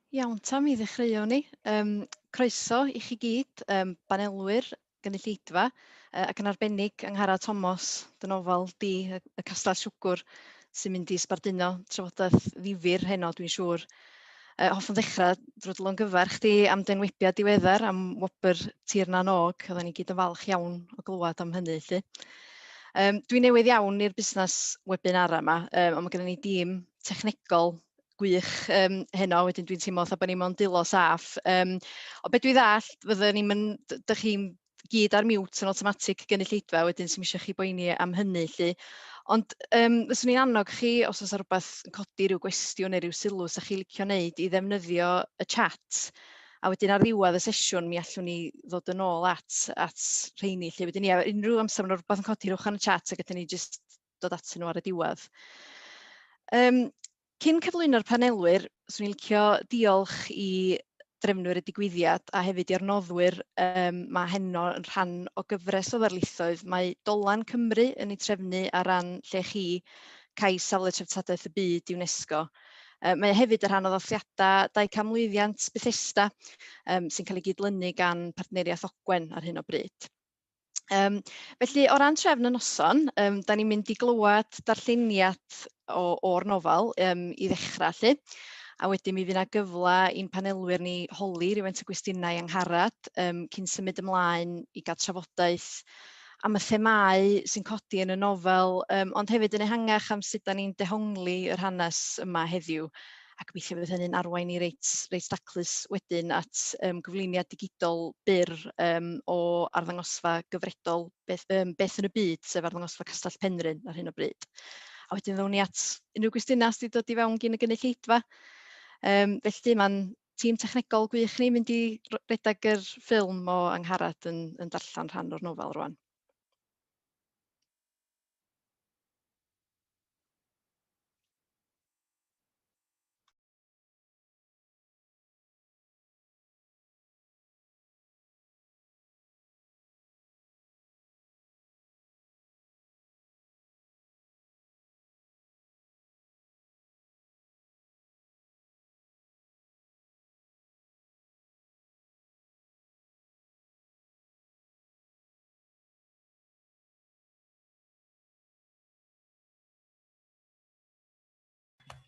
Iawn ta, mi ddechreuwn ni. Um, croeso i chi gyd, um, banelwyr, gynulleidfa, uh, ac yn arbennig Angharad Tomos, dy nofel di, y, y Castell Siwgwr, sy'n mynd i sbarduno trafodaeth ddifyr heno, dwi'n siŵr. Uh, hoffwn ddechrau drwy dy longyfarch di am dy enwebiad diweddar am wobr Tir na Nog. Oedden ni gyd yn falch iawn o glywed am hynny. Lly. Um, dwi'n newydd iawn i'r busnes webinara yma, um, ond mae gennym ni dîm technegol gwych um, heno, wedyn dwi'n teimlo fatha bod ni mewn dwylo saff. Um, o beth dwi ddallt, fydden ni'n mynd, dych chi'n gyd ar mute yn automatic gynulleidfa, wedyn sy'n eisiau chi boeni am hynny lly. Ond um, fyswn i'n annog chi, os oes rhywbeth yn codi rhyw gwestiwn neu rhyw sylw sa chi licio wneud, i ddefnyddio y chat. A wedyn ar ddiwedd y sesiwn, mi allwn ni ddod yn ôl at, at rheini lle. Wedyn ia, unrhyw amser mae rhywbeth yn codi, rhowch yn y chat a gallwn ni jyst dod atyn nhw ar y diwedd. Um, cyn cyflwyno'r panelwyr, swn i'n licio diolch i drefnwyr y digwyddiad a hefyd i'r noddwyr. Um, mae heno yn rhan o gyfres o ddarlithoedd. Mae Dolan Cymru yn ei trefnu ar ran lle chi cais safle treftadaeth y byd UNESCO. Um, mae hefyd yn rhan o ddathliadau 200 mlwyddiant Bethesda um, sy'n cael ei gydlynu gan Partneriaeth Ogwen ar hyn o bryd. Um, felly, o ran trefn y noson, um, da ni'n mynd i glywed darlleniad o'r nofel um, i ddechrau, lly. A wedyn mi fydd yna gyfle i'n panelwyr ni holi rhywfaint o gwestiynau angharad um, cyn symud ymlaen i gael trafodaeth am y themâu sy'n codi yn y nofel, um, ond hefyd yn ehangach am sut da ni'n dehongli yr hanes yma heddiw a gobeithio fydd hynny'n arwain ni reit, reit daclus wedyn at um, gyflwyniad digidol byr um, o arddangosfa gyfredol beth, um, beth yn y byd, sef arddangosfa Castell Penrhyn ar hyn o bryd. A wedyn ddown ni at unrhyw gwestiynau sydd wedi dod i fewn gyn y gynulleidfa. Um, felly mae'n tîm technegol gwych ni mynd i redeg yr ffilm o Angharad yn, yn darllen rhan o'r nofel rwan.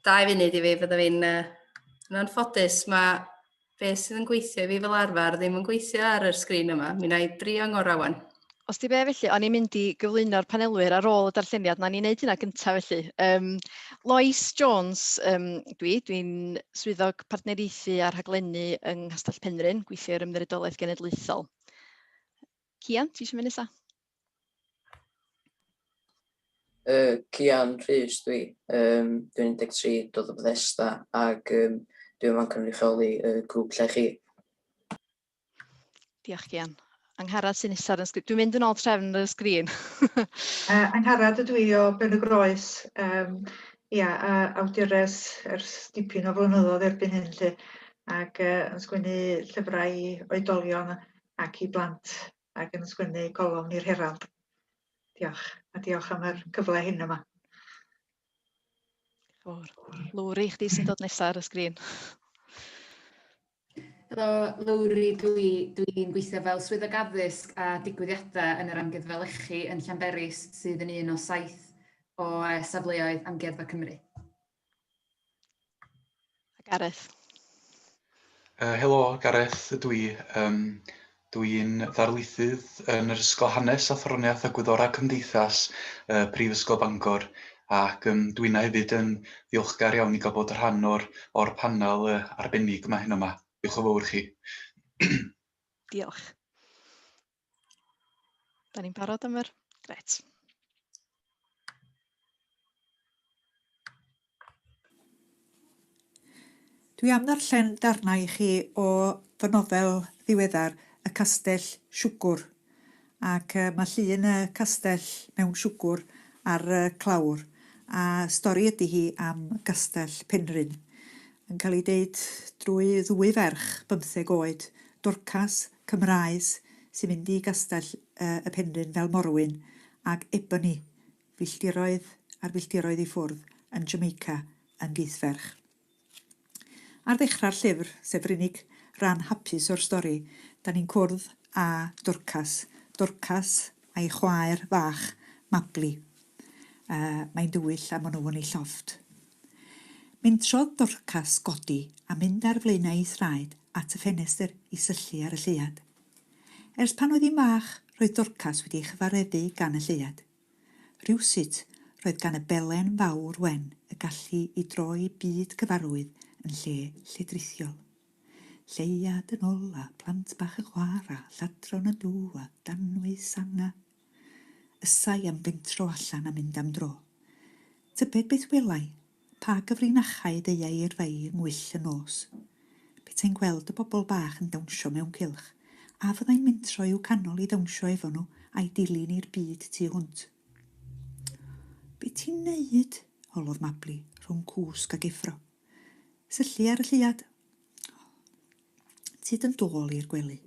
Dau funud i fi, fydda fi'n... Uh, yn anffodus, mae beth sydd yn gweithio i fi fel arfer ddim yn gweithio ar yr sgrin yma. Mi wna i drio ngorau wan. Os di be felly, o'n i'n mynd i gyflwyno'r panelwyr ar ôl y darlleniad, na ni'n neud hynna gyntaf felly. Um, Lois Jones um, dwi, dwi'n swyddog partneriaethu a rhaglennu yng Nghastell Penrhyn, gweithio i'r Ymddiriedolaeth Genedlaethol. Cian, ti eisiau mynd nesaf? Uh, Cian Rhys dwi. Um, dwi'n 13, dod o Bethesda, ac um, dwi yma'n cynrychioli y uh, grŵp lle chi. Diolch, Cian. Angharad sy'n nesaf ar y sgrin. Dwi'n mynd yn ôl trefn y sgrin. uh, Angharad ydw i o Ben y Groes. Um, ia, a awdures ers dipyn o flynyddoedd erbyn hyn, lle, ac uh, yn sgwennu llyfrau i oedolion ac i blant ac yn sgwennu golofn i'r Herald. Diolch, a diolch am yr cyfle hyn yma. O'r Lowri, chdi sy'n dod nesaf ar y sgrin. Helo, Lowri, dwi'n dwi gweithio fel swyddog addysg a digwyddiadau yn yr Amgueddfa Lechi yn Llanberis, sydd yn un o saith o safleoedd Amgueddfa Cymru. A Gareth. Uh, helo, Gareth ydw i. Um, Dwi'n ddarlithydd yn yr Ysgol Hanes, Athroniaeth a Gwyddorau Cymdeithas uh, Prifysgol Bangor ac um, dwi'n hefyd yn ddiolchgar iawn i gael bod rhan o'r, or panel uh, arbennig yma heno yma. Diolch yn fawr chi. Diolch. Da ni'n barod am yr... Gret. Dwi am ddarllen darnau i chi o fy nofel ddiweddar, Y Castell Siwgwr, ac mae llun y castell mewn siwgwr ar y clawr, a stori ydy hi am Gastell Penrhyn, yn cael ei deud drwy ddwy ferch bymtheg oed, Dorcas Cymraes sy'n mynd i Gastell y Penrhyn fel morwyn ag Ebony, filltiroedd ar filltiroedd i ffwrdd yn Jamaica yn geithferch. Ar ddechrau'r llyfr, sef yr unig ran hapus o'r stori, da ni'n cwrdd â Dorcas. Dorcas a'i chwaer fach, Mabli. Uh, mae'n dywyll a maen nhw yn ei llofft. Mentrodd Dorcas godi a mynd ar flaenau ei thraed at y ffenestr i syllu ar y lleuad. Ers pan oedd hi'n fach, roedd Dorcas wedi ei chyfareddu gan y lleuad. Rywsut, roedd gan y belen fawr wen y gallu i droi byd cyfarwydd yn lle lledrithiol. Lleuad yn ola, plant bach yn chwara, lladron yn dŵa, danwydd sanga. Ysai am fentro allan a mynd am dro. Tybed beth welai, pa gyfrinachau ddeuai i'r fei yng ngwyll y nos? Petai'n gweld y bobl bach yn dawnsio mewn cylch, a fyddai'n mentro i'w canol i ddawnsio efo nhw a'i dilyn i'r byd tu hwnt? Be ti'n neud? holodd Mabli, rhwng cwsg ac effro. Syllu ar y lleuad. Tyd yn dôl i'r gwely.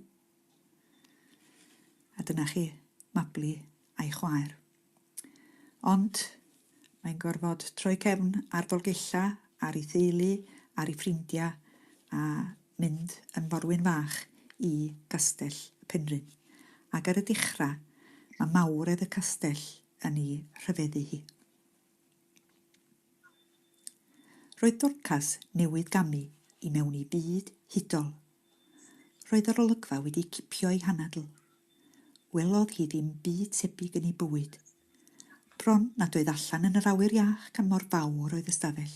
A dyna chi, Mabli a'i chwaer. Ond mae'n gorfod troi cefn ar Ddolgellau, ar ei theulu, ar ei ffrindiau, a mynd yn forwyn fach i Gastell Penrhyn. Ac ar y dechrau, mae mawredd y castell yn ei rhyfeddu hi. Roedd Dorcas newydd gamu i mewn i fyd hudol. Roedd yr olygfa wedi cipio ei hanadl. Welodd hi ddim byd tebyg yn ei bywyd. Bron nad oedd allan yn yr awyr iach gan mor fawr oedd y stafell.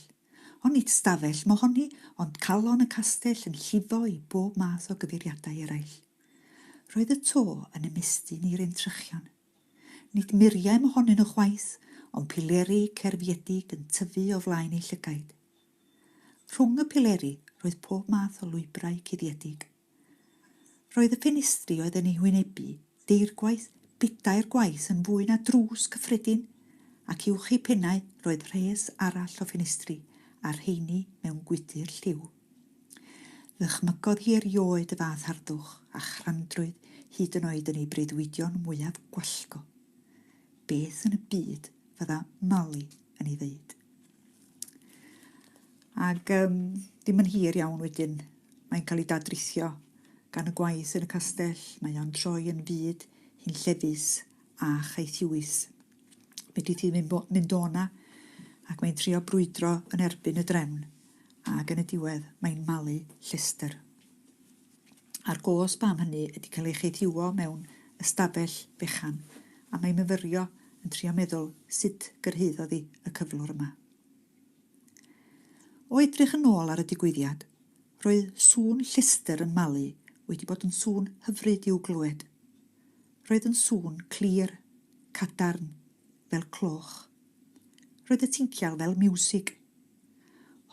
Ond nid stafell mohoni, ond calon y castell yn llifo i bob math o gyfeiriadau eraill. Roedd y to yn ymestyn i'r entrychion. Nid muriau mohonyn nhw chwaith, ond pileri cerfiedig yn tyfu o flaen ei llygaid. Rhwng y pileri roedd pob math o lwybrau cuddiedig. Roedd y ffenestri oedd yn ei hwynebu deirgwaith, bedair gwaith yn fwy na drws cyffredin, ac uwch eu pennau roedd rhes arall o ffenestri, a'r rheini mewn gwydr lliw. Ddychmygodd hi erioed y fath harddwch a chrandrwydd hyd yn oed yn ei breuddwydion mwyaf gwallgo. Beth yn y byd fydda Mali yn ei ddeud? Ac um, dim yn hir iawn wedyn, mae'n cael ei dadrithio gan y gwaith yn y castell, mae o'n troi yn fyd hunllefus a chaethiwus. Fedrith hi ddim mynd o'na, ac mae'n trio brwydro yn erbyn y drefn. ac yn y diwedd mae'n malu llestr. A'r gosb am hynny ydy cael ei chaethiwo mewn ystafell fechan, a mae'n myfyrio yn trio meddwl sut gyrhaeddodd hi y cyflwr yma. O edrych yn ôl ar y digwyddiad, roedd sŵn llestr yn malu wedi bod yn sŵn hyfryd i'w glywed. Roedd yn sŵn clir, cadarn, fel cloch. Roedd y tincial fel miwsig.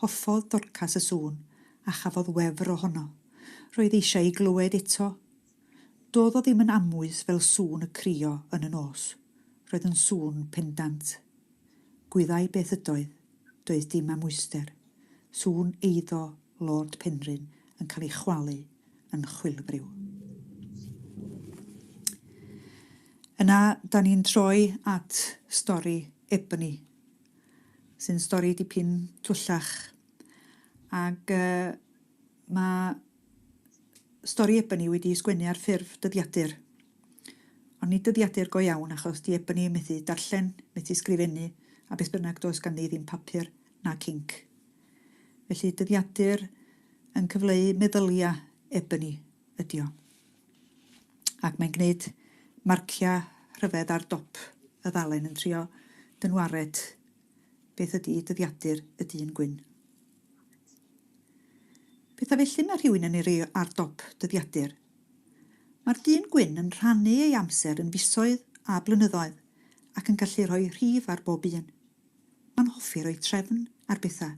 Hoffodd Dorcas y sŵn, a chafodd wefr ohono. Roedd eisiau ei glywed eto. Doedd o ddim yn amwys fel sŵn y crio yn y nos. Roedd yn sŵn pendant. Gwyddai beth ydoedd. Doedd dim amwyster. Sŵn eiddo Lord Penrhyn yn cael ei chwalu yn chwilfriw. Yna, da ni'n troi at stori Ebony. sy'n stori dipyn twllach. Ac uh, mae stori Ebony wedi sgwennu ar ffurf dyddiadur. Ond nid dyddiadur go iawn, achos di Ebony methu darllen, methu sgrifennu, a beth bynnag does ganddi ddim papur na cinc. Felly dyddiadur yn cyfleu meddyliau Ebony ydi o. Ac mae'n gwneud marciau rhyfedd ar dop y ddalen yn trio dynwared beth ydi dyddiadur y dyn gwyn. Pethau felly mae rhywun yn ei rei ar dop dyddiadur. Mae'r dyn gwyn yn rhannu ei amser yn fisoedd a blynyddoedd ac yn gallu rhoi rhif ar bob un. Mae'n hoffi rhoi trefn ar bethau,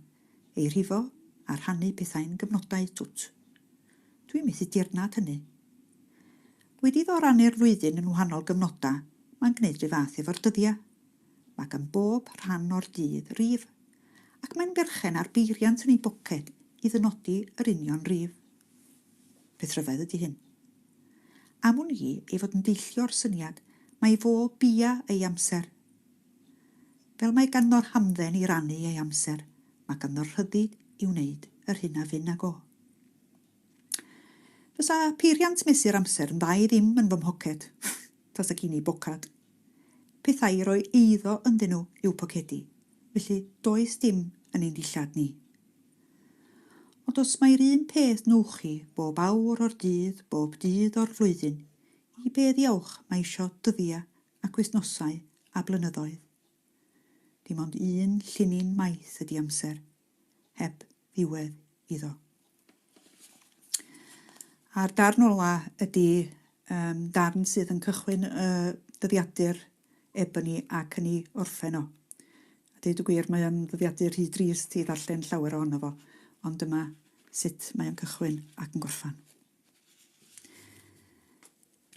ei rhifo a rhannu pethau'n gyfnodau twt. Dwi'n methu dirnad hynny. Wedi iddo rannu'r flwyddyn yn wahanol gyfnodau, mae'n gwneud rhyw fath efo'r dyddiau. Mae gan bob rhan o'r dydd rif, ac mae'n berchen ar beiriant yn ei boced i ddynodi yr union rif. Peth rhyfedd ydy hyn. Am wn i ei fod yn deillio o'r syniad mai fo bia ei amser. Fel mae ganddo'r hamdden i rannu ei amser, mae ganddo'r rhyddid i wneud yr hyn a fyn ag o. Fysa peiriant mesur amser yn dda i ddim yn fy mhoced, tasa gin i bocad. Pethau i roi eiddo ynddyn nhw yw pocedi, felly does dim yn ein dillad ni. Ond os mai'r un peth nowch chi bob awr o'r dydd, bob dydd o'r flwyddyn, i be ddiawch mae isio dyddia ac wythnosau a blynyddoedd? Dim ond un llinyn maith ydi amser, heb ddiwedd iddo. A'r darn ola ydi um, darn sydd yn cychwyn y dyddiadur Ebony ac yn ei orffen o. A deud y gwir, mae o'n ddyddiadur rhy drist i ddarllen llawer ohono fo, ond dyma sut mae o'n cychwyn ac yn gorffen.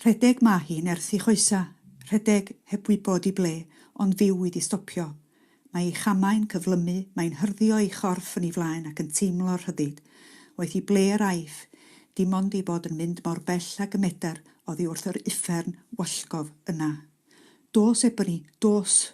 Rhedeg ma' hi nerth 'i choesa, rhedeg heb wybod i ble, ond fyw iddi stopio. Mae ei chamau'n cyflymu, mae'n hyrddio ei chorff yn ei flaen ac yn teimlo'r rhyddid. Waeth i ble yr aiff, dim ond ei bod yn mynd mor bell ag y medr oddi wrth yr uffern wallgof yna. Dos, Ebony, dos!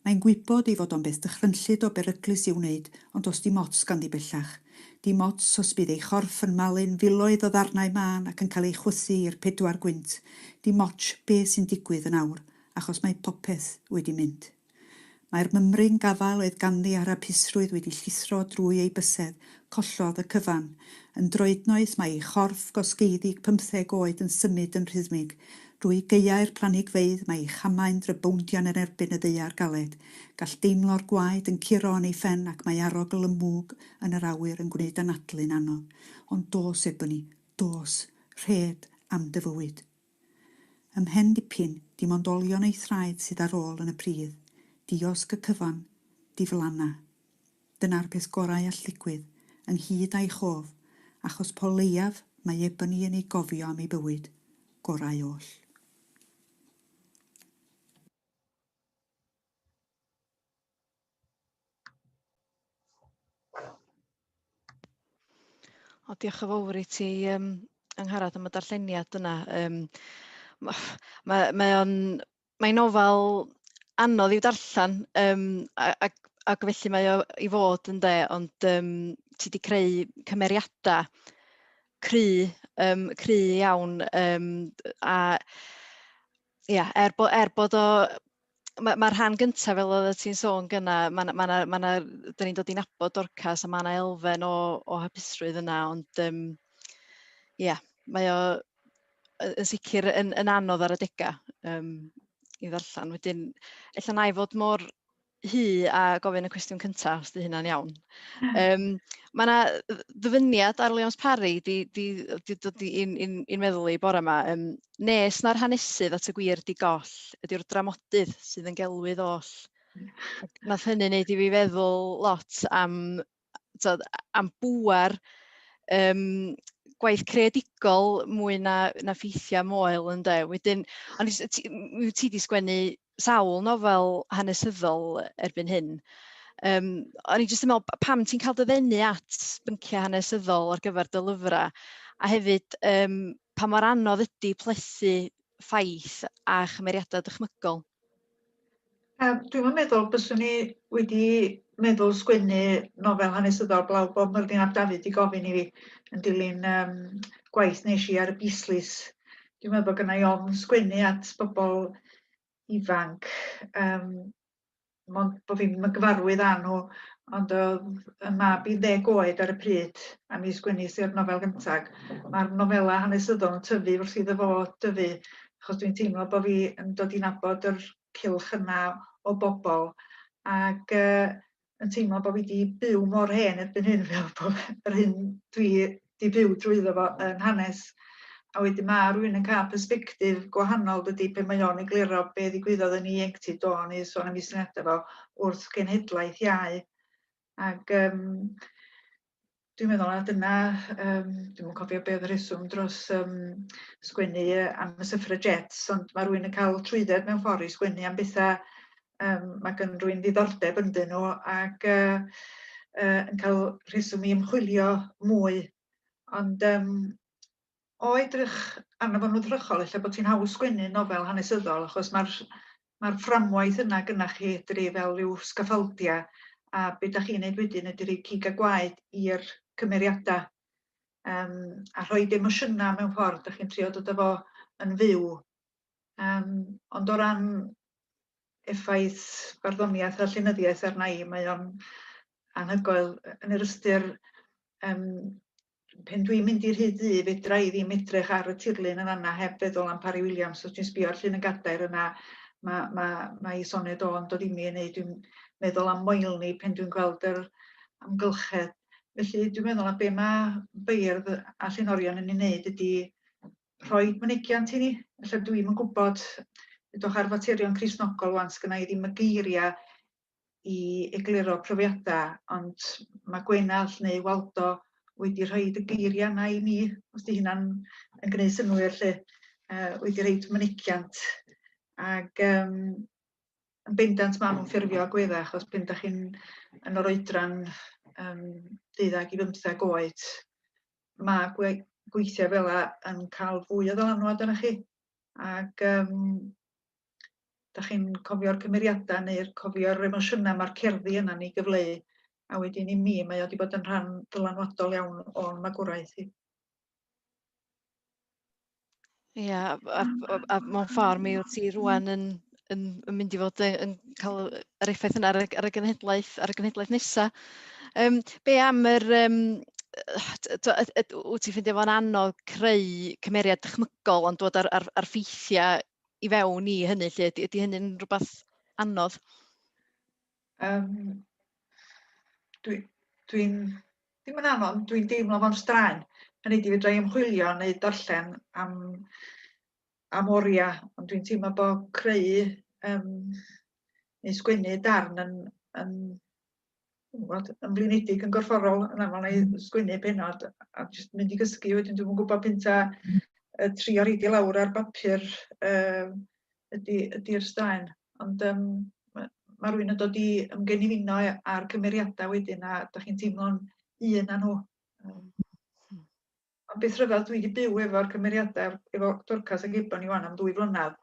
Mae'n gwybod ei fod o'n beth dychrynllyd o beryglus i'w wneud, ond does dim ots ganddi bellach. Dim ots os bydd ei chorff yn malu'n filoedd o ddarnau mân ac yn cael ei chwythu i'r pedwar gwynt. Dim ots be sy'n digwydd yn awr, achos mae popeth wedi mynd. Mae'r mymryn gafael oedd ganddi ar hapusrwydd wedi llithro drwy ei bysedd, collodd y cyfan. Yn droednoeth mae ei chorff gosgeiddig pymtheg oed yn symud yn rhythmig. Drwy gaeau'r planhigfeydd mae ei chamau'n drybowndian yn erbyn y ddaear galed. Gall deimlo'r gwaed yn curo yn ei phen ac mae arogl y mwg yn yr awyr yn gwneud anadlu'n anodd. Ond dos, Ebony, dos, rhed am dy fywyd. Ymhen dipyn, dim ond olion ei thraed sydd ar ôl yn y pridd. Diosg y cyfan, diflanna. Dyna'r peth gorau all ddigwydd, ynghyd â'i chof, achos po leiaf mae Ebony yn ei gofio am ei bywyd, gorau oll. O, diolch yn fawr i ti, Angharad, am y darlleniad yna. Mae o'n mae'n nofel anodd i'w darllen, ac, ac felly mae o i fod ynde, ond ti 'di creu cymeriadau cry, cry iawn, a ia, er, bo, er bod o, mae'r ma rhan gyntaf fel oeddet ti'n sôn gynna, mae 'na, ma 'na, ma 'na, dyn ni'n dod i nabod Dorcas a mae 'na elfen o, o hapusrwydd yna, ond ia, mae o yn sicr yn, yn anodd ar adegau i ddarllen. Wedyn, ella na i fod mor hy a gofyn y cwestiwn cyntaf, os 'di hynna'n iawn. Mae yna ddyfyniad ar Williams Parry di, di, di dod i'n in, in meddwl i bore yma. Nes na'r hanesydd at y gwir di goll ydy'r dramodydd sydd yn gelwydd oll. Ac nath hynny wneud i fi feddwl lot am tibod, am bŵer gwaith creadigol mwy na, na ffeithiau moel ynde. Wedyn, ond ti, mi wyt ti 'di sgwennu sawl nofel hanesyddol erbyn hyn. O'n i jyst yn meddwl, pam ti'n cael dy ddenu at bynciau hanesyddol ar gyfer dy lyfrau, a hefyd pa mor anodd ydy plethu ffaith a chymeriadau dychmygol? Dwi'm yn meddwl byswn i wedi meddwl sgwennu nofel hanesyddol blaw bod Myrddin ap Dafydd 'di gofyn i fi yn dilyn gwaith nes i ar y Beasleys. Dwi'n meddwl bod gynna i ofn sgwennu at bobl ifanc, mond bod fi'm yn gyfarwydd â nhw, ond oedd y mab i ddeg oed ar y pryd a mi sgwennis i'r nofel gyntaf. Mae'r nofelau hanesyddol yn tyfu wrth iddo fo dyfu, achos dwi'n teimlo bod fi yn dod i nabod yr cylch yna o bobl ac yn teimlo bod fi 'di byw mor hen erbyn hyn fel bod yr hyn dwi 'di byw drwyddo fo yn hanes. A wedyn ma' rhywun yn cael persbectif gwahanol dydy pan mae o'n egluro be ddigwyddodd yn ei ieuenctid o neu sôn am ei syniadau fo wrth genhedlaeth iau. Ac dwi'n meddwl na dyna, dwi'm yn cofio be oedd y rheswm dros sgwennu am y suffragettes, ond mae rhywun yn cael trwydded mewn ffordd i sgwennu am bethau mae gan rhywun ddiddordeb ynddyn nhw ac yn cael rheswm i ymchwilio mwy. Ond o edrych arno fo'n wrthrychol, ella bod ti'n haws sgwennu nofel hanesyddol, achos mae'r mae'r fframwaith yna gynnach chi, dydi, fel rhyw sgaffaldia, a be dach chi'n neud wedyn ydy rhoi cig a gwaed i'r cymeriadau um, a rhoi emosiynau mewn ffordd, dych chi'n trio dod â fo yn fyw. Um, ond o ran effaith barddoniaeth a llenyddiaeth arna i, mae o'n anhygoel yn yr ystyr um, pen dwi'n mynd i'r Rhyd Ddu, fedra i ddim edrych ar y tirlun yn fanna heb feddwl am Parry Williams. Os dwi'n sbio ar Llyn y Gadair yna, mae, mae, mae ei soned o'n dod i mi, neu dwi'n meddwl am Moelni pen dwi'n gweld yr amgylchedd. Felly dwi'n meddwl na be mae beirdd a llenorion yn ei wneud ydy rhoi mynegiant i ni. Felly dwi'm yn gwybod, edrych ar faterion Cristnogol wan, sgynna i ddim y geiriau i egluro profiadau, ond mae Gwenallt neu Waldo wedi rhoi y geiriau yna i mi, os di hynna'n yn gwneud synnwyr 'lly, wedi rhoi mynegiant. Ac yn bendant maen nhw'n ffurfio agweddau, achos pan dach chi'n yn yr oedran um, 12 i 15 oed, mae gweithiau fel yna yn cael fwy o ddylanwad arnoch chi. Ac dach chi'n cofio'r cymeriadau neu'r cofio'r emosiynau mae'r cerddi yna'n ei gyfleu. A wedyn i mi, mae o wedi bod yn rhan dylanwadol iawn o'n magwraeth i. Ia, a mewn ffordd mi wyt ti rŵan yn, yn, yn mynd i fod yn, yn cael yr effaith yna ar y, ar y genhedlaeth, ar y genhedlaeth nesaf. Be am yr... Wyt ti'n ffeindio fo'n anodd creu cymeriad dychmygol ond dod ar, ar, ar ffeithiau i fewn i hynny 'lly? Ydy, ydy hynny'n rhywbeth anodd? Dwi, dwi'n, ddim yn anodd, dwi'n deimlo fo'n straen. Hynny ydi, fedra i ymchwilio neu darllen am, am oriau, ond dwi'n teimlo bod creu um, neu sgwennu darn yn, yn, gwybod, yn flinedig yn gorfforol, yn aml na i sgwennu pennod a jyst mynd i gysgu wedyn dwi'm yn gwybod p'un ta trio rhoid i lawr ar bapur ydy, ydy'r straen. Ond um, mae, ma rhywun yn dod i ymgenifino â'r cymeriadau wedyn a da chi'n teimlo'n un â nhw. Ond beth rhyfedd, dwi wedi byw efo'r cymeriadau, efo Dorcas ac Ebony wan am 2 flynedd.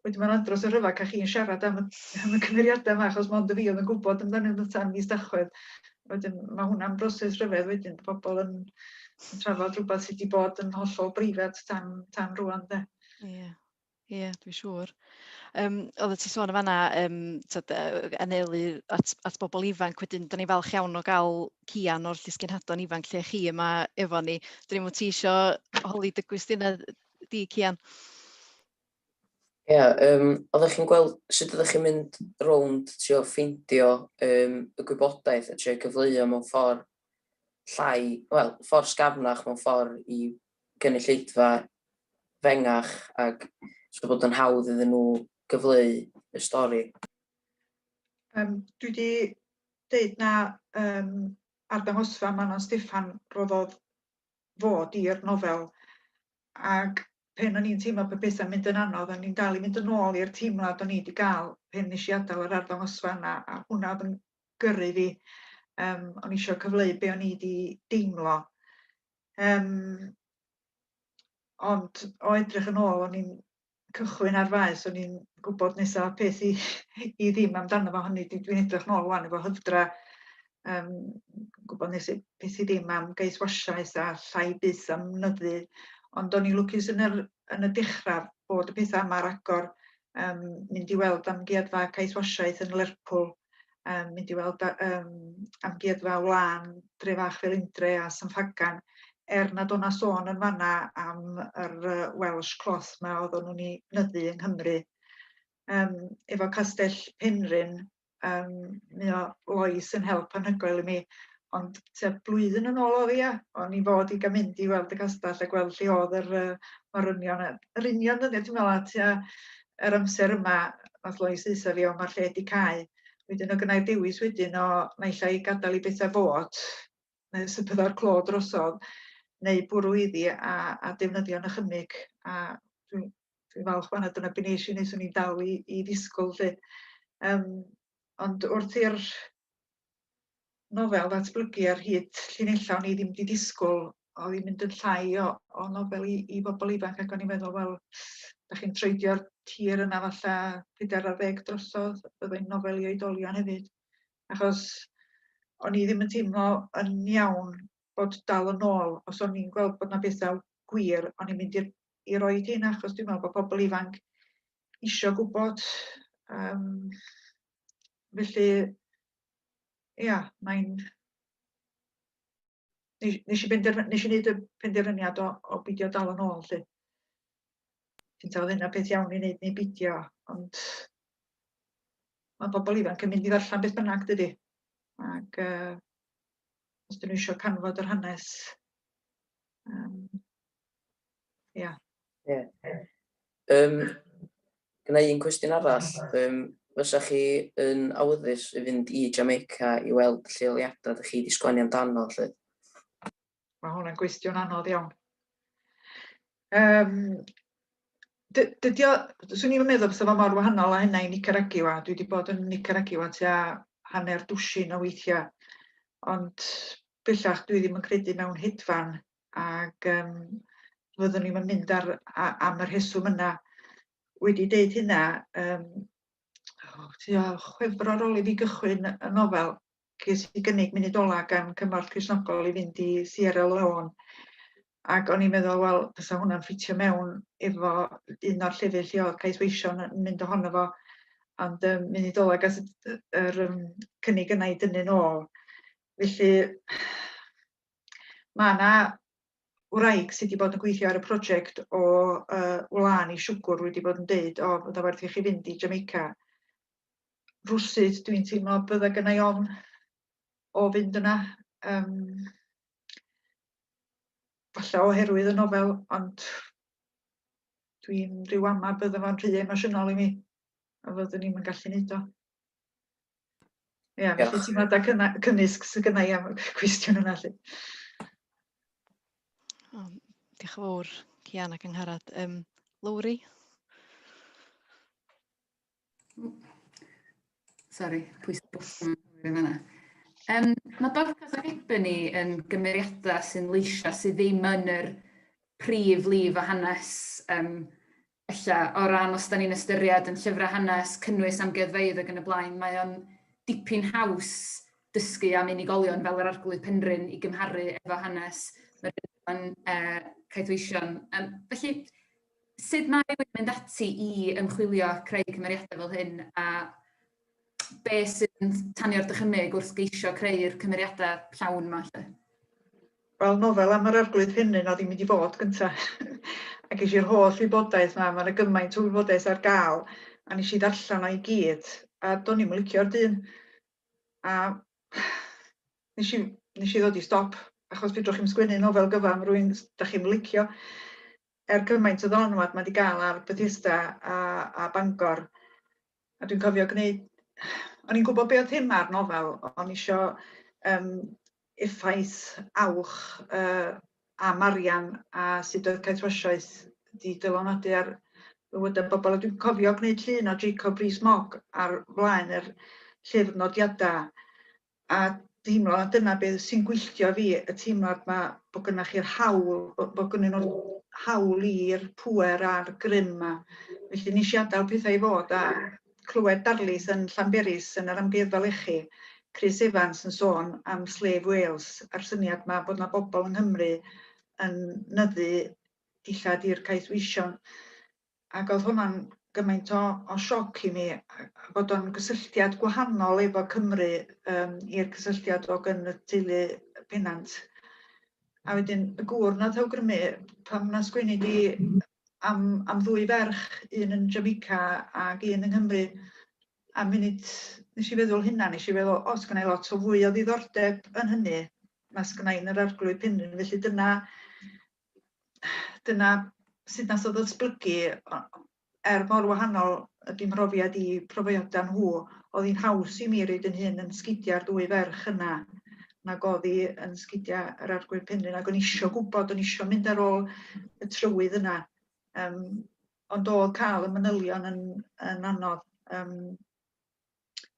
Wedyn mae'n andros o rhyfedd cael chi'n siarad am y, am y cymeriadau yma, achos mond y fi oedd yn gwybod amdanyn nhw tan mis Tachwedd. Wedyn mae hwnna'n broses rhyfedd wedyn, pobl yn, yn trafod rhywbeth sydd wedi bod yn hollol breifat tan, tan rwan, de. Ie. Yeah. Ie, yeah, dwi'n siŵr. Um, oeddet ti'n sôn yn fanna, um, tyd, anelu at, at bobl ifanc, wedyn, da ni falch iawn o gael Cian o'r Llysgenhadon Ifanc lle chi yma efo ni. Dwi'n mwyn ti isio holi dy gwestiynau di, Cian? Ie, yeah, um, oeddech chi'n gweld sut oeddech chi'n mynd rownd trio ffeindio um, y gwybodaeth a trio cyfleu mewn ffordd llai, wel, ffordd sgafnach mewn ffordd i gynulleidfa fengach ac so bod yn hawdd iddyn nhw gyfleu y stori? Dwi wedi deud na um, arddangosfa Manon Steffan roddodd fod i'r nofel, ac pen o'n i'n teimlo bod pethau'n mynd yn anodd, o'n i'n dal i fynd yn ôl i'r teimlad o'n i wedi gael pen nes i adael yr arddangosfa yna, a hwnna oedd yn gyrru fi. O'n i eisiau cyfleu be o'n i wedi deimlo. Ond o edrych yn ôl, o'n i'n cychwyn ar faes, o'n i'n gwybod nesaf peth i, i ddim amdano fo, hynny dwi'n edrych nôl wan efo hyfdra, gwybod nes peth i ddim am gaethwasiaeth a llai byth am nyddu, ond o'n i'n lwcus yn, yr, yn y dechrau bod y pethau yma ar agor, mynd i weld amgueddfa caethwasiaeth yn Lerpwl, mynd i weld amgueddfa wlân Dre-fach Felindre a San Ffagan, er nad o'na sôn yn fanna am yr Welsh cloth ma oedden nhw'n ei nyddu yng Nghymru. Efo Castell Penrhyn, mi o Lois yn help anhygoel i mi, ond tua blwyddyn yn ôl oedd ia, o'n i fod i gael mynd i weld y castell a gweld lle oedd yr morynion. Yr union dyddiad, dwi'n meddwl, tua yr amser yma, nath Lois ddeutha fi, o mae'r lle di cau. Wedyn oedd gynna i'r dewis wedyn o naill ai gadael i bethau fod, neu os y bydda'r clo drosodd, neu bwrw iddi a, a defnyddio nychymyg. A dwi'n dwi falch fanna, dyna be nes i, nes o'n i'n dal i, i ddisgwyl lle. Ond wrth i'r nofel ddatblygu ar hyd llinellau o'n i ddim wedi disgwyl, oedd hi'n mynd yn llai o, o nofel i, i bobl ifanc ac o'n i'n meddwl, wel, da chi'n troedio'r tir yna falle 40 drosodd, byddai'n nofel i oedolion hefyd. Achos o'n i ddim yn teimlo yn iawn bod dal yn ôl. Os o'n i'n gweld bod 'na bethau gwir, o'n i'n mynd i roid heina, achos dwi'n meddwl bod pobl ifanc isio gwybod. Felly, ia, mae'n... Nes i nes i wneud y penderfyniad o beidio dal yn ôl, 'lly. Ti'n taw hynna peth iawn i wneud neu beidio, ond mae bobl ifanc yn mynd i ddarllen beth bynnag, dydy. Ac os dyn nhw eisiau canfod yr hanes, ia. Ie. Gynna i un cwestiwn arall. Fysa chi yn awyddus i fynd i Jamaica i weld lleoliadau ydych chi wedi sgwennu amdano, 'lly? Mae hwnna'n gwestiwn anodd iawn. Dydy o, swn i'm yn meddwl fysa fo mor wahanol â hynna i Nicaragua. Dwi wedi bod yn Nicaragua tua hanner dwsin o weithiau, ond bellach dwi ddim yn credu mewn hedfan, ac fyddwn ni'm yn mynd am y rheswm yna. Wedi deud hynna, tua Chwefror ar ôl i fi gychwyn y nofel, ces i gynnig munud ola gan Cymorth Cristnogol i fynd i Sierra Leone. Ac o'n i'n meddwl, wel, fysa hwnna'n ffitio mewn efo un o'r llefydd lle oedd caethweision yn mynd ohono fo. Ond munud ola gas yr cynnig yna i dynnu nôl. Felly, mae yna wraig sydd wedi bod yn gweithio ar y prosiect o wlân i siwgwr wedi bod yn deud, o, fydda werth i chi fynd i Jamaica. Rwsut, dwi'n teimlo bydda gynna i ofn o fynd yna. Falle oherwydd y nofel, ond dwi'n rhyw ama bydda fo'n rhy emosiynol i mi, a fyddwn ni'm yn gallu neud o. Ie, felly teimladau cymysg sydd gynna i am y cwestiwn yna, 'lly. O, diolch yn fawr, Cian ac Angharad. Lowri? Sorry, pwys bwtwm yn fan'na. Mae Dorcas ac Ebony yn gymeriadau sy'n leisiau sydd ddim yn yr prif lif o hanes, ella o ran os da ni'n ystyried yn llyfrau hanes, cynnwys amgueddfeydd ac yn y blaen, mae o'n dipyn haws dysgu am unigolion fel yr Arglwydd Penrhyn i gymharu efo hanes Meryddion, caethweision. Felly, sut mae rhywun yn mynd ati i ymchwilio a creu cymeriadau fel hyn, a be sydd yn tanio'r dychymyg wrth geisio creu'r cymeriadau llawn yma, 'lly? Wel, nofel am yr Arglwydd Penrhyn oedd hi'n mynd i fod gynta. A ges i'r holl wybodaeth 'ma, ma' 'na gymaint o wybodaeth ar gael, a nes i ddarllen o i gyd, a do'n i'm yn licio'r dyn. A nes i ddod i stop, achos fedrwch chi'm sgwennu nofel gyfa am rywun dach chi'm yn licio. Er gymaint o ddylanwad mae 'di gael ar Bethesda a Bangor. A dwi'n cofio gwneud, o'n i'n gwybod be oedd thema'r nofel, o'n i isio effaith awch a marian a sut oedd caethwasiaeth 'di dylanwadu ar fywydau bobl. A dwi'n cofio gwneud llun o Jacob Rees-Mogg ar flaen yr llyfr nodiadau, a teimlo, a dyna beth sy'n gwylltio fi, y teimlad 'ma bod gynnoch chi'r hawl, bod gynnyn nhw'r hawl i'r pŵer a'r grym 'ma. Felly nes i adael pethau i fod, a clywed darlith yn Llanberis yn yr Amgueddfa Lechi, Chris Evans yn sôn am Slave Wales, a'r syniad 'ma bod 'na bobl yng Nghymru yn nyddu dillad i'r caethweision. Ac oedd hwnna'n gymaint o sioc i mi, a bod o'n gysylltiad gwahanol efo Cymru i'r cysylltiad o gyn y teulu Pennant. A wedyn y gŵr nath awgrymu, pam na sgwennu di am ddwy ferch, un yn Jamaica ac un yng Nghymru. A munud nes i feddwl hynna, nes i feddwl, o, sgynna i lot o fwy o ddiddordeb yn hynny na sgynna i yn yr Arglwydd Penrhyn. Felly dyna sut nath o ddatblygu, er mor wahanol ydy mhrofiad i profiadau nhw, oedd hi'n haws i mi roid yn hun yn sgidiau'r ddwy ferch yna nag oedd hi yn sgidiau yr Arglwydd Penrhyn, ac o'n i isio gwybod, o'n i isio mynd ar ôl y trywydd yna. Ond oedd cael y manylion yn anodd,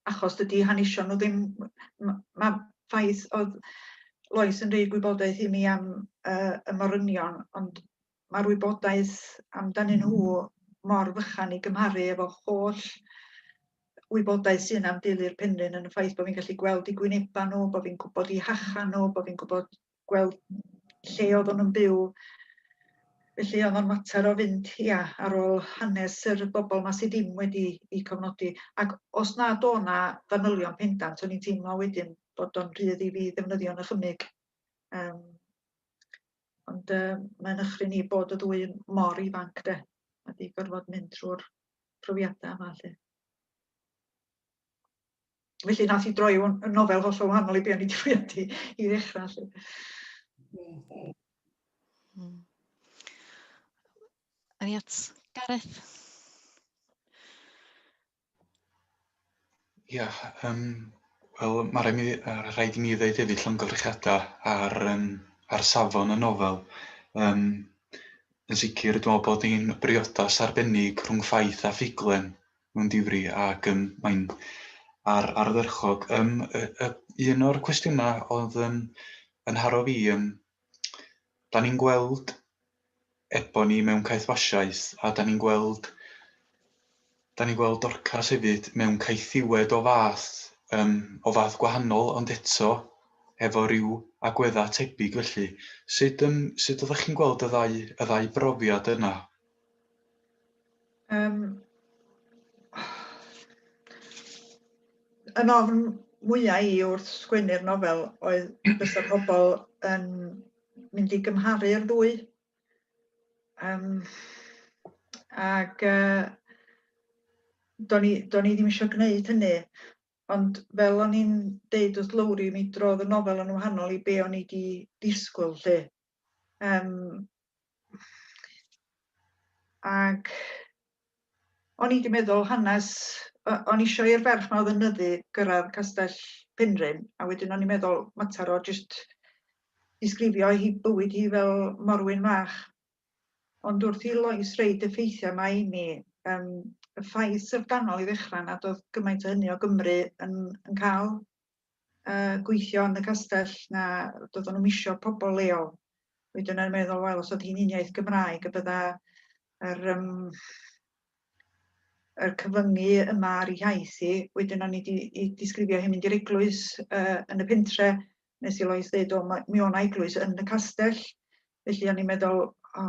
achos dydy hanesion nhw ddim, ma' ffaith oedd Lois yn rhoi gwybodaeth i mi am y morynion, ond mae'r wybodaeth amdanyn nhw mor fychan i gymharu efo holl wybodaeth sy'n am deulu'r Penrhyn, yn y ffaith bod fi'n gallu gweld eu gwyneba nhw, bod fi'n gwybod eu hacha nhw, bod fi'n gwybod gweld lle oedden nhw'n byw. Felly oedd o'n mater o fynd ia, ar ôl hanes yr bobl 'ma sydd ddim wedi eu cofnodi. Ac os nad o' 'na fanylion pendant, o'n i'n teimlo wedyn bod o'n rhydd i fi ddefnyddio'n nychymyg. Yym, ond yy, mae'n nychryn i bod y ddwy mor ifanc de, a 'di gorfod mynd trwy'r profiadau yma 'lly. Felly nath hi droi yn nofel hollol wahanol i be o'n i 'di fwriadu i ddechrau 'lly. Awn ni at Gareth. Ia, yym, wel ma' raid mi rhaid i mi ddeud hefyd llongyfarchiadau ar yym ar safon y nofel. Yym, yn sicr dwi'n meddwl bod hi'n briodas arbennig rhwng ffaith a ffuglen mewn difri ac yym mae'n ar ardderchog. Yym y y un o'r cwestiynau oedd yn yn haro fi yym dan ni'n gweld Ebony mewn caethwasiaeth a dan ni'n gweld dan ni'n gweld Dorcas hefyd mewn caethiwed o fath yym o fath gwahanol ond eto efo ryw agweddau tebyg felly. Sut yym sut oeddech chi'n gweld y ddau y ddau brofiad yna? Yn ofn mwyaf i wrth sgwennu'r nofel oedd bysa pobl yn mynd i gymharu'r ddwy. Um, ac uh, do'n i, do'n i ddim eisiau gwneud hynny. Ond fel o'n i'n deud wrth Lowri, mi drodd y nofel yn wahanol i be o'n i 'di disgwyl 'lly. Yym ac o'n i 'di meddwl hanes o'n i isio i'r ferch 'ma oedd yn nyddu gyrraedd Castell Penrhyn a wedyn o'n i'n meddwl mater o jyst disgrifio hi bywyd hi fel morwyn fach. Ond wrth i Lois roid y ffeithiau 'ma i mi, yym y ffaith syfrdanol i ddechrau nad oedd gymaint o hynny o Gymru yn yn cael yy gweithio yn y castell na doedden nhw'm isio pobl leol. Wedyn o'n i'n meddwl, wel, os oedd hi'n uniaith Gymraeg y bydda yr, um, yr cyfyngu yma ar ei hiaith hi. Wedyn o'n i wedi disgrifio hi'n mynd i'r eglwys uh, yn y pentre. Nes i Lois ddeud, o, mi o'na eglwys yn y castell. Felly o'n i'n meddwl, o,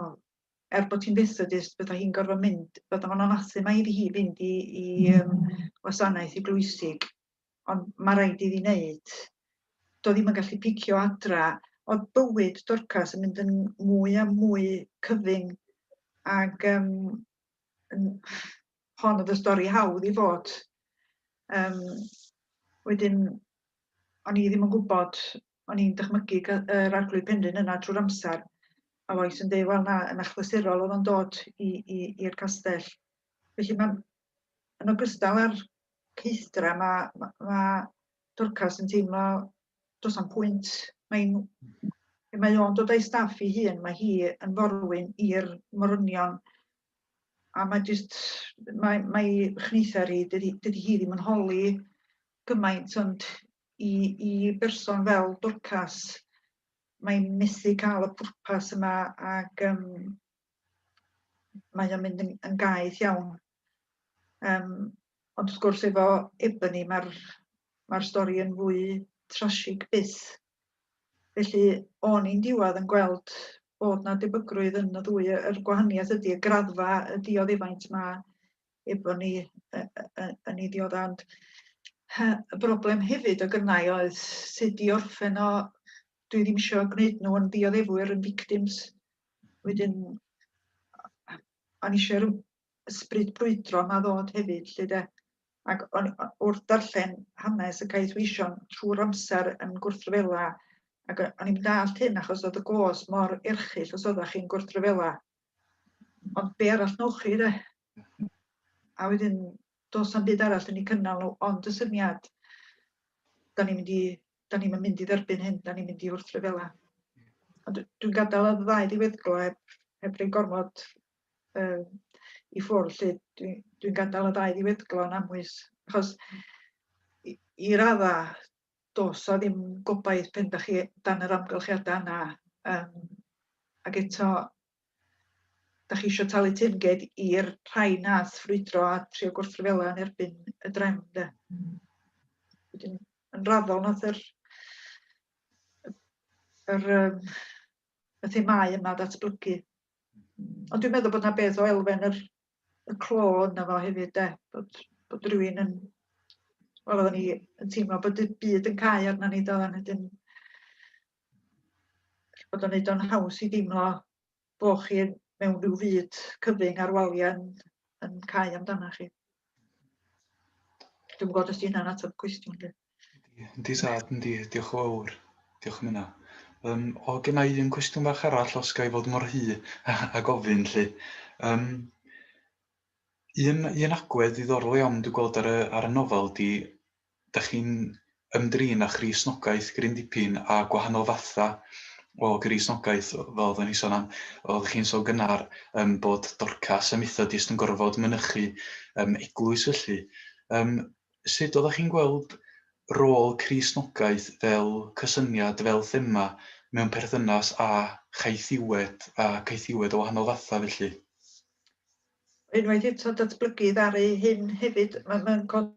er bod hi'n Fethodist, bydda hi'n gorfod mynd, bydda fo'n anathema iddi hi fynd i, i um, wasanaeth eglwysig. Ond ma' raid iddi wneud. Doedd hi'm yn gallu picio adra. Oedd bywyd Dorcas yn mynd yn mwy a mwy cyfyng ac yym yn hon oedd y stori hawdd i fod. Yym wedyn o'n i ddim yn gwybod, o'n i'n dychmygu yr Arglwydd Penrhyn yna trwy'r amser. A Lois yn dweud, wel na, yn achlysurol oedd o'n dod i'r castell. Felly mae'n, yn ogystal â'r caethdra ma' ma' ma' Dorcas yn teimlo does na'm pwynt. Mae'n mae o'n dod â'i staff ei hun, mae hi yn forwyn i'r morynion a mae jyst mae mae chneithar hi, dydy, dydy hi ddim yn holi gymaint ond i, i berson fel Dorcas mae'n methu cael y pwrpas yma ac um, mae o'n mynd yn, yn gaeth iawn. Um, ond wrth gwrs efo Ebony mae'r mae stori yn fwy trasig byth. Felly o'n i'n diwedd yn gweld bod na debygrwydd yn y ddwy, yr gwahaniaeth ydy y graddfa y dioddefaint mae Ebony yn ei ddiodda. Ond y broblem hefyd o gynnau oedd sut i orffen o, dwi ddim eisiau gwneud nhw yn ddioddefwyr, yn victims. Wedyn, o'n i eisiau'r ysbryd brwydro yma ddod hefyd, 'lly de. Ac o'n, wrth darllen hanes y caethweision trwy'r amser yn gwrthryfela, ac o'n i'n dallt hyn achos oedd y gos mor erchyll os oeddech chi'n gwrthryfela. Ond be arall nowch chi, de? A wedyn, does na'm byd arall yn eu cynnal nhw ond y syniad, da ni'n mynd i, da ni'm yn mynd i dderbyn hyn, da ni'n mynd i wrthryfela. Ond dwi'n gadael y ddau ddiweddglo heb, heb rei gormod uh, i ffwrdd, lle dwi'n dwi gadael y ddau ddiweddglo yn amwys. Achos i, i radda, does a ddim gobaith pen da chi dan yr amgylchiadau yna. Um, ac eto, da chi eisiau talu teyrnged i'r rhai nath ffrwydro a trio gwrthryfela yn erbyn y drefn, de. Wedyn, yn raddol nath yr yr, um, y themau yma ddatblygu. Ond dwi'n meddwl bod yna beth o elfen yr, y clo yna fo hefyd, de, bod, bod rhywun yn... Wel, oedden ni yn teimlo bod y byd yn cau arna ni, doedden, wedyn bod o'n neud o'n haws i deimlo bo' chi mewn rhyw fyd cyfyng a'r waliau yn, yn cau amdana chi. Dwi'n gwybod os di hynna'n ateb cwestiwn. Di. Yndi tad, yndi, diolch yn fawr. Diolch am hynna. Um, o, gen i un cwestiwn bach arall os ga i fod mor hy a gofyn lly. Um, un, un agwedd ddiddorol iawn dwi'n gweld ar y, ar y nofel di, da chi'n ymdrin â Christnogaeth gryn dipyn a gwahanol fatha o Gristnogaeth, fel oedden ni sôn am, oeddech chi'n sôn gynnar um, bod Dorcas a Methodist yn gorfod mynychu um, eglwys felly. Um, sut oeddech chi'n gweld rôl Cristnogaeth fel cysyniad, fel thema mewn perthynas â chaethiwed a caethiwed o wahanol fathau felly? Unwaith eto datblygu ddaru hyn hefyd, mae'n ma codi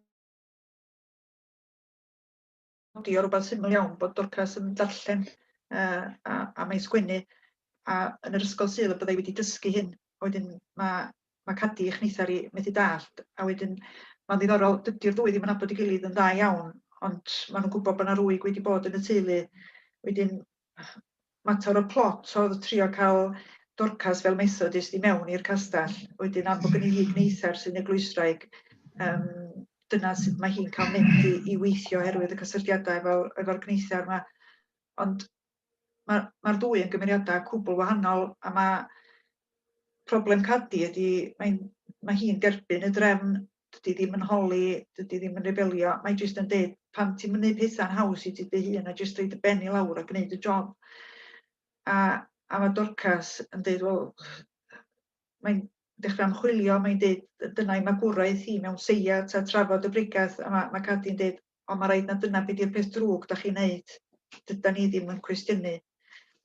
o rywbeth syml iawn bod Dorcas yn darllen uh, a, a mae'n sgwennu a yn yr ysgol Sul y byddai wedi dysgu hyn. Wedyn mae, mae Cadi chneithar i methu dallt a wedyn mae'n ddiddorol, dydy'r ddwy ddim yn nabod ei gilydd yn dda iawn, ond maen nhw'n gwybod bod yna rwyg wedi bod yn y teulu. Wedyn mater o plot oedd trio cael Dorcas fel Methodist i mewn i'r castell. Wedyn am bod gen i hi gneithar sy'n eglwyswraig, um, dyna sut mae hi'n cael mynd i, i weithio oherwydd y cysylltiadau efo, efo'r gneithar yma. Ond mae'r ma ddwy yn gymeriadau cwbl wahanol a mae problem Cadi ydy mae'n mae hi'n derbyn y drefn, dydy ddim yn holi, dydy ddim yn rebelio, mae jyst yn deud pam ti'n mynd pethau'n haws i ti dy hun a jyst rhaid y ben i lawr a gwneud y job. A, a mae Dorcas yn deud, wel, mae'n dechrau ymchwilio, mae'n deud dyna'i magwraeth hi mewn seiat a trafod y bregath, a mae, mae Cadi'n deud, ond mae rhaid na dyna beth yw'r peth drwg da chi'n neud, dyda ni ddim yn cwestiynu.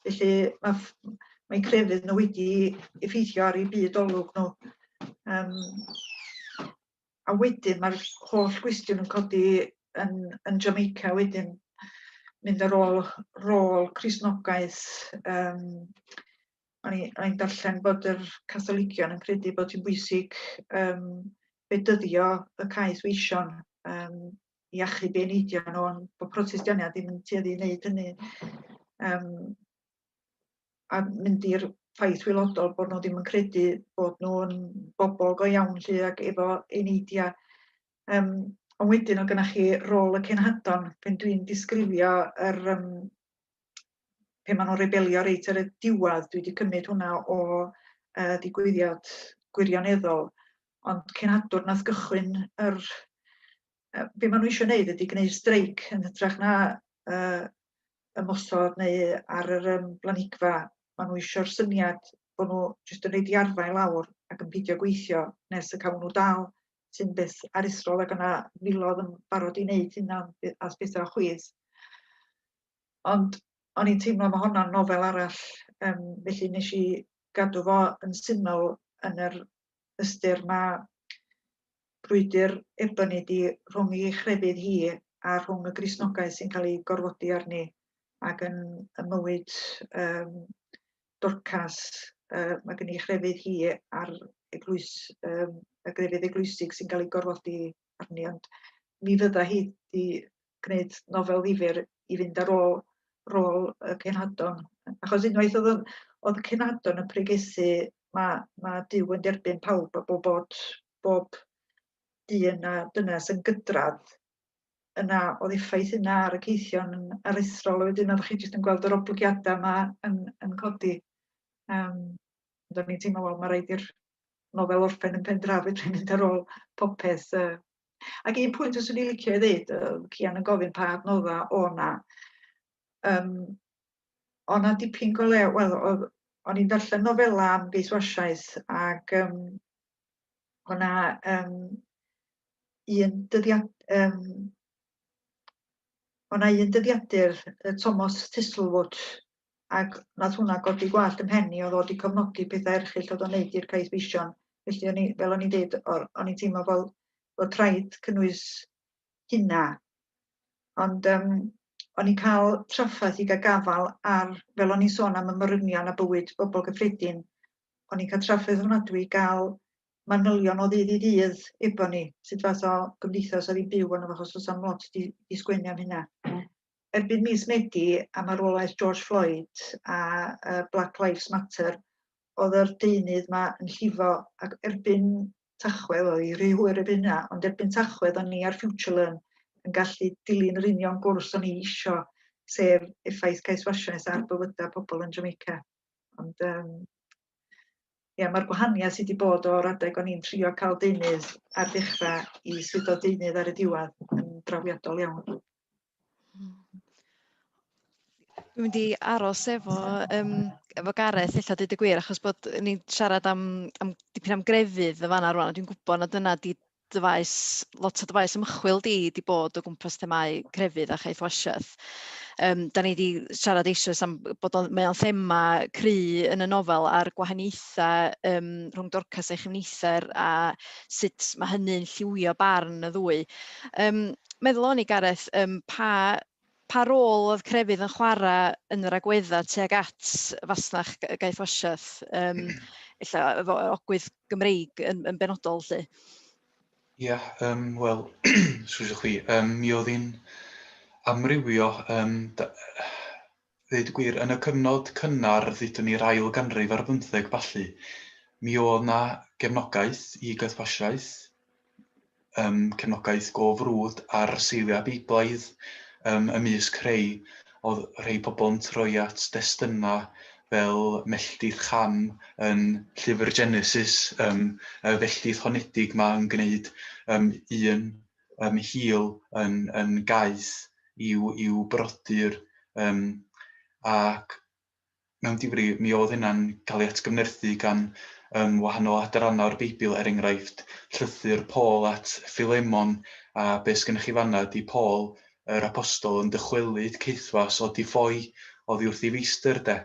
Felly mae, mae crefydd nhw wedi effeithio ar eu byd olwg nhw. Um, a wedyn mae'r holl gwestiwn yn codi yn, yn Jamaica wedyn, mynd ar ôl rôl Cristnogaeth. Um, o'n i'n darllen bod yr Catholigion yn credu bod hi'n bwysig um, bedyddio y caeth weision um, i achub eu eneidiau nhw, ond bod Protestianiaid ddim yn tueddu i wneud hynny. Um, a mynd i'r ffaith wylodol bod nhw ddim yn credu bod nhw'n bobl go iawn lly ac efo eneidiau. Um, ond wedyn o gynnach chi rôl y cenhadon, pen dwi'n disgrifio yr, um, pe maen nhw'n rebelio reit ar y diwedd, dwi wedi cymryd hwnna o uh, ddigwyddiad gwirioneddol, ond cenhadwr nath gychwyn yr... Uh, be maen nhw eisiau gwneud ydy gwneud streic yn hytrach na uh, ymosod neu ar yr um, blanhigfa. Maen nhw eisiau'r syniad bod nhw jyst yn rhaid i arfau lawr ac yn peidio gweithio nes y cawn nhw dal, sy'n beth aruthrol ac yna miloedd yn barod i wneud hynna as bethau o chwith. Ond o'n i'n teimlo mae honna'n nofel arall, um, felly nes i gadw fo yn syml yn yr ystyr mae brwydr Ebony di rhwng ei chrefydd hi a rhwng y Gristnogaeth sy'n cael ei gorfodi arni ac yn y mywyd um, Dorcas, uh, mae gen i chrefydd hi a'r eglwys, um, y grefydd eglwysig sy'n cael ei gorfodi arni, ond mi fydda hi di gwneud nofel ddifyr i fynd ar ôl rôl y cenhadon. Achos unwaith oedd, oedd y cenhadon yn pregethu, mae, mae Duw yn derbyn pawb a bob bod bob dyn a dynes yn gydradd, yna oedd effaith yna ar y ceithion yn aruthrol, a wedyn oeddech chi jyst yn gweld yr oblygiadau yma yn, yn codi. Um, ond o'n i'n teimlo, wel, mae rhaid i'r nofel orffen yn pen draw, fedra i mynd ar ôl popeth. Uh. Ac un pwynt os o'n i'n licio i ddeud, uh, Cian yn gofyn pa adnoddau o na. Um, o na dipyn go lew, wel, o'n i'n darllen nofela am gaethwasiaeth ac um, o na um, un dyddiad, um, o na un dyddiadur, Thomas Thistlewood, ac nath hwnna godi gwallt ym mhen i, oedd o wedi cofnodi pethau erchyll oedd o'n neud i'r caethweision. Felly o'n i, fel o'n i'n deud, o'n i'n teimlo fel bod rhaid cynnwys hynna. Ond um, O'n i'n cael trafferth i gael gafael ar, fel o'n i'n sôn am y morynion a bywyd bobl gyffredin, o'n i'n cael trafferth ofnadwy i gael manylion o ddydd i ddydd Ebony, sut fath o gymdeithas oedd hi'n byw arno fo, achos does 'na'm lot 'di 'di sgwennu am hynna. Erbyn mis Medi, a marwolaeth George Floyd a Black Lives Matter, oedd yr deunydd 'ma yn llifo, ac erbyn Tachwedd, oedd hi rhy hwyr erbyn hynna, ond erbyn Tachwedd o'n i ar FutureLearn yn gallu dilyn yr union gwrs o'n i isio, sef effaith caethwasiaeth ar bywydau pobl yn Jamaica. Ond um, ia, mae'r gwahaniaeth sydd wedi bod o'r adeg o'n i'n trio cael deunydd ar ddechrau i sut oedd deunydd ar y diwedd yn drawiadol iawn. Dwi'n mynd i aros efo, efo Gareth, ella dweud y gwir, achos bod ni'n siarad am, am dipyn am grefydd y fanna rwan, a dwi'n gwybod na dyna di dy faes, lot o dy faes ymchwil di 'di bod o gwmpas themâu crefydd a chaethwasiaeth. Da ni wedi siarad eisoes am bod o'n, mae o'n thema cry yn y nofel a'r gwahaniaethau rhwng Dorcas a'i chyfnither a sut mae hynny'n lliwio barn y ddwy. Meddwl o'n i, Gareth, pa, pa rôl oedd crefydd yn chwarae yn yr agweddau tuag at fasnach gaethwasiaeth, ella efo ogwydd Gymreig yn, yn benodol, 'lly? Ia, yeah, wel, sgwsio chwi, mi oedd hi'n amrywio, ddeud y gwir, yn y cyfnod cynnar, ddudwn ni'r ail ganrif ar bymtheg ballu, mi oedd 'na gefnogaeth i gaethwasiaeth, cefnogaeth go frwd ar seiliau Beiblaidd ymysg rhei. Oedd rhei pobl yn troi at destunau fel Melltith Cham yn llyfr Genesis, y felltith honedig 'ma yn gwneud un hil yn, yn gaeth i'w, i'w brodyr, ac mewn difri, mi oedd hynna'n cael ei atgyfnerthu gan wahanol adrannau o'r Beibl, er enghraifft, llythyr Paul at Philemon, a be sgennych chi fanna ydy Paul, yr apostol, yn dychwelyd caethwas o di ffoi oddi wrth ei feistr, de.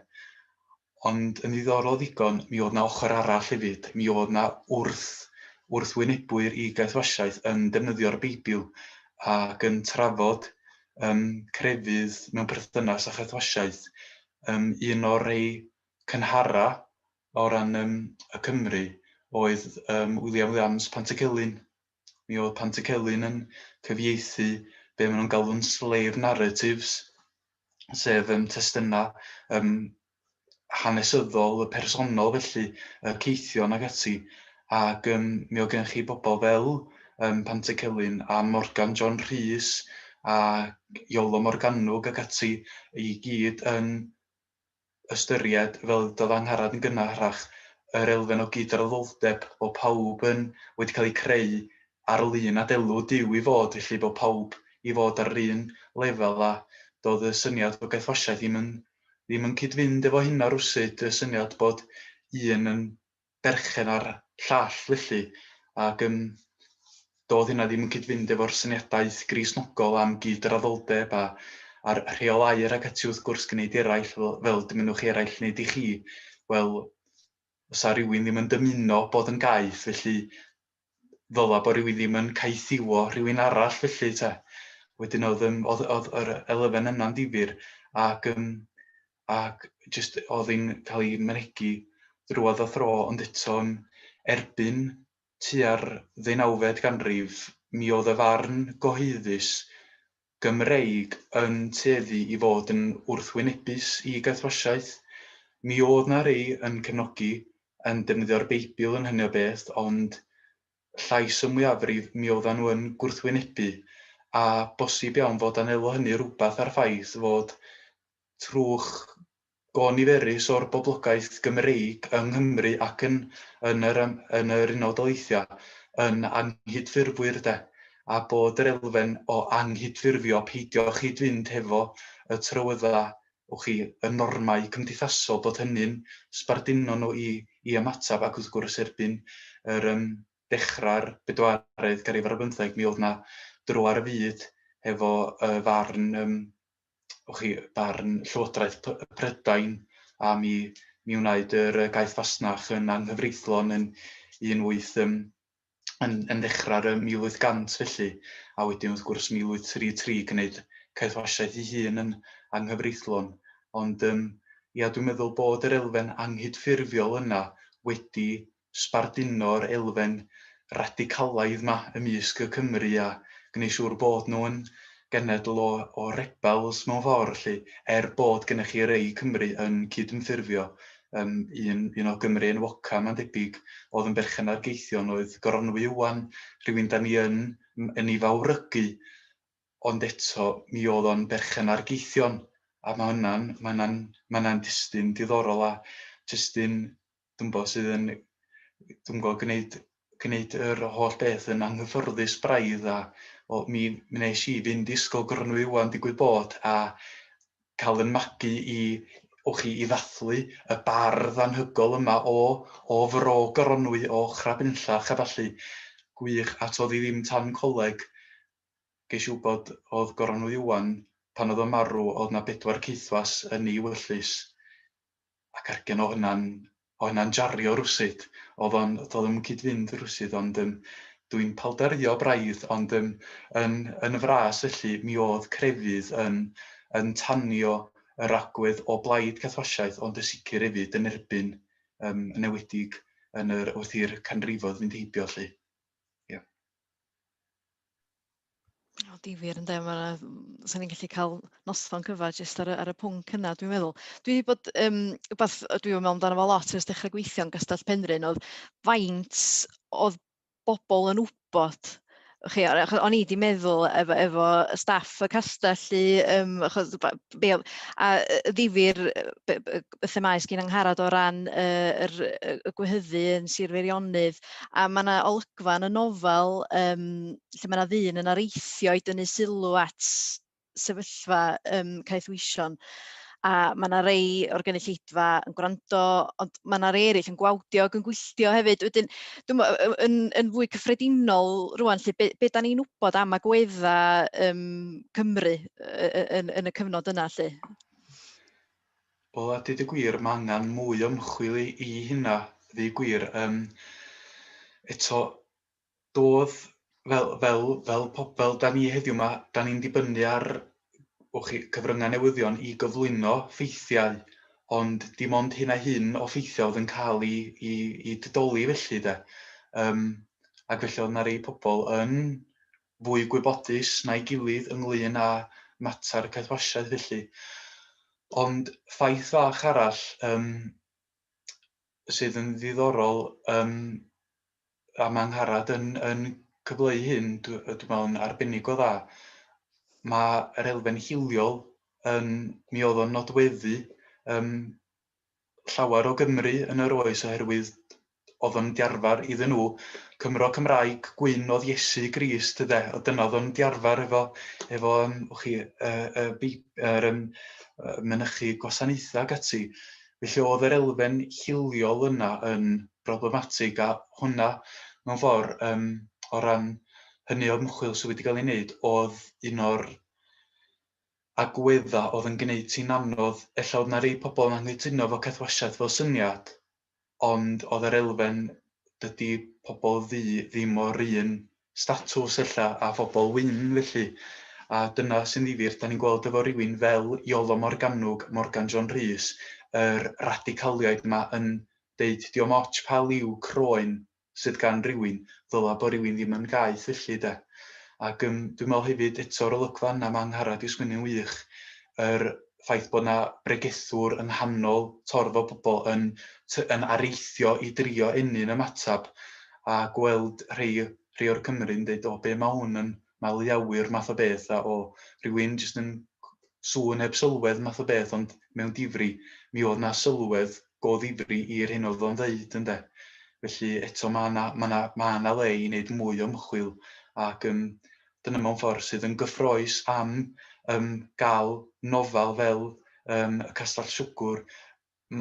Ond yn ddiddorol ddigon, mi oedd 'na ochr arall hefyd. Mi oedd 'na wrth wrthwynebwyr i gaethwasiaeth yn defnyddio'r Beibl ac yn trafod crefydd mewn perthynas â chaethwasiaeth. Un o'r rhei cynhara o ran y Cymry oedd William Williams Pantycelyn. Mi oedd Pantycelyn yn cyfieithu be maen nhw'n galw'n slave narratives, sef testunau hanesyddol, y personol felly, y caethion ac ati. Ac mi oedd gennych chi bobl fel Pantycelyn a Morgan John Rhys a Iolo Morgannwg ac ati i gyd yn ystyried, fel doedd Angharad yn gynharach, yr elfen o gydraddoldeb, bod pawb yn wedi cael eu creu ar lun a delw Duw i fod, felly bod pawb i fod ar yr un lefel, a doedd y syniad o gaethwasiaeth ddim yn, ddim yn cyd-fynd efo hynna rywsut, y syniad bod un yn berchen ar llall felly, ac doedd hynna ddim yn cyd-fynd efo'r syniadaeth Gristnogol am gydraddoldeb a a'r rheol aur ac ati wrth gwrs gwneud eraill fel, fel dymunwch chi eraill wneud i chi. Wel, os rhywun ddim yn dymuno bod yn gaeth, felly ddyla bod rhywun ddim yn caethiwo rhywun arall felly te. Wedyn oedd, oedd, oedd yr elfen yna'n difyr ac, ac jyst oedd hi'n cael ei mynegi drwodd a thro, ond eto erbyn tua'r ddeunawfed ganrif mi oedd y farn gyhoeddus Gymreig yn tueddu i fod yn wrthwynebus i gaethwasiaeth. Mi oedd 'na rei yn cefnogi, yn defnyddio'r Beibl yn hynny o beth, ond llais y mwyafrif mi oeddan nhw yn gwrthwynebu, a bosib iawn fod a wnelo hynny rywbeth â'r ffaith fod trwch go niferus o'r boblogaeth Gymreig yng Nghymru ac yn, yn, yr, yn yr Unol Daleithiau yn anghydffurfwyr de, a bod yr elfen o anghydffurfio, peidio chyd-fynd hefo y trywydda, wch chi, y normau cymdeithasol, bod hynny'n sbarduno nhw i, i ymateb, ac wrth gwrs erbyn yr dechrau'r bedwaredd ganrif ar bymtheg, mi oedd 'na dro ar y fyd hefo y farn, wch chi, barn Llywodraeth Prydain, a mi, mi wnaed yr gaeth fasnach yn anghyfreithlon yn 18 yn, yn ddechrau'r 1800 felly, a wedyn wrth gwrs 1833 gwneud caethwasiaeth ei hun yn anghyfreithlon. Ond um, ia, dwi'n meddwl bod yr elfen anghydffurfiol yna wedi sbarduno'r elfen radicalaidd 'ma ymysg y Cymry a gwneud siŵr bod nhw'n genedl o, o rebels mewn ffordd, 'lly, er bod gennych chi rei Cymry yn cydymffurfio. Um, un, un o Gymru enwoca, mae'n debyg, oedd yn berchen ar geithion oedd Goronwy Iwan, rhywun da ni yn, yn ei fawrygu, ond eto mi oedd o'n berchen ar geithion, a mae hwnna'n ma hwnna'n ma hwnna'n destun diddorol a testun dwi'm bo, sydd yn, dwi'm gwybod, gwneud, gwneud yr holl beth yn anghyffyrddus braidd a wel, mi, mi wnes i fynd i ysgol Goronwy Iwan digwydd bod a cael yn magu i, wch chi, i ddathlu y bardd anhygol yma o, o fro Goronwy, o Chrabunllach a ballu. Gwych, a toedd hi ddim tan coleg ges i wybod oedd Goronwy Iwan, pan oedd o'n marw, oedd 'na bedwar caethwas yn ei wyllys. Ac argen o hynna'n o hynna'n jario rywsut. Oedd o'n doedd o'm yn cyd-fynd rywsut, ond yym dwi'n paldaruo braidd, ond yym yn yn fras felly mi oedd crefydd yn yn tanio yr agwedd o blaid caethwasiaeth, ond yn sicr hefyd yn erbyn, yym yn enwedig yn yr wrth i'r canrifoedd fynd heibio 'lly. Ia. O, difyr ynde, ma' 'na 'sa ni'n gallu cael noson cyfa jyst ar y, ar y pwnc yna, dwi'n meddwl. Dwi wedi bod, um, wbath dwi'n meddwl amdano fo lot ers dechrau gweithio yn Gastell Penrhyn, oedd faint oedd bobl yn wybod chi, achos o'n i wedi meddwl efo, efo staff y castell, i, um, achos be, a ddifyr y themâu sgyn Angharad o ran yr, y gwehyddu yn Sir Feirionnydd, A mae 'na olygfa yn y nofel yym lle mae 'na ddyn yn areithio i dynnu sylw at sefyllfa yym caethweision a mae 'na rei o'r gynulleidfa yn gwrando, ond mae 'na rei eraill yn gwawdio ac yn gwylltio hefyd. Wedyn, dwi'm yn yn yn fwy cyffredinol rŵan 'lly, be be dan ni'n wybod am agweddau yym Cymru yn yn y cyfnod yna 'lly? Wel, a deud y gwir, mae angen mwy o ymchwil i, i hynna, ddeud gwir. Um, eto, doedd, fel, fel, fel pobl da ni heddiw yma, da ni'n dibynnu ar wch chi, cyfryngau newyddion i gyflwyno ffeithiau, ond dim ond hyn a hyn o ffeithiau oedd yn cael ei, i, i didoli felly de. Um, ac felly oedd yna rei pobl yn fwy gwybodus na'i gilydd ynglyn â mater caethwasiaeth felly. Ond ffaith fach arall um, sydd yn ddiddorol um, a mae Angharad yn, yn cyfleu hyn, dwi'n dwi meddwl yn arbennig o dda, mae'r elfen hiliol yn, mi oedd o'n nodweddu um, llawer o Gymry yn yr oes oherwydd oedd o'n diarfer iddyn nhw. Cymro Cymraeg gwyn oedd Iesu Grist, ynde? Oedd dyna oedd o'n diarfer efo, efo um, chi, uh, uh, er, um, mynychu gwasanaethau ac ati. Felly oedd yr elfen hiliol yna yn broblematig a hwnna mewn ffordd um, o ran hynny o ymchwil sydd wedi cael ei wneud oedd un o'r agweddau oedd yn gwneud ti'n anodd, ella oedd 'na rei pobl yn anghytuno efo caethwasiaeth fel syniad, ond oedd yr elfen dydy pobl ddu ddim o'r un statws ella a phobl wyn felly. A dyna sy'n ddifyr, da ni'n gweld efo rywun fel Iolo Morgannwg, Morgan John Rhys, yr radicaliaid yma yn deud dio'm otsh pa liw croen sydd gan rywun, ddyla bo rywun ddim yn gaeth felly de. Ac yym dwi'n meddwl hefyd eto'r olygfa yna ma' Angharad 'di sgwennu'n wych, yr ffaith bod 'na bregethwr yng nghanol torf o bobl yn yn areithio i drio ennyn ymateb a gweld rhei rhei o'r Cymry'n deud o be' ma' hwn yn malu awyr math o beth a o rywun jyst yn sŵn heb sylwedd math o beth ond mewn difri mi oedd 'na sylwedd go ddifri i'r hyn oedd o'n ddeud ynde. Felly eto ma' 'na ma' 'na ma' 'na le i wneud mwy o ymchwil ac yym dyna mewn ffordd sydd yn gyffrous am yym gael nofel fel yym Y Castell Siwgwr.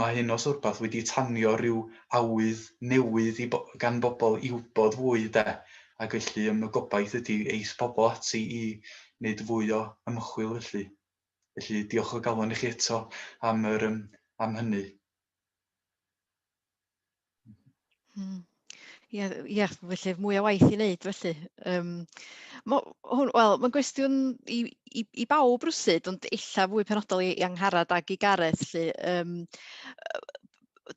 Mae hyn os wrbath wedi tanio rhyw awydd newydd i bo- gan bobl i wybod fwy de, ac felly yym y gobaith ydy eith pobl ati i wneud fwy o ymchwil felly. Felly diolch o galon i chi eto am yr um, am hynny. Ie, ie, felly mwy o waith i wneud felly. Um, mo, hwn, wel, mae'n gwestiwn i, i, i bawb rwsyd, ond ella fwy penodol i, i Angharad ac i Gareth. Lly. Um,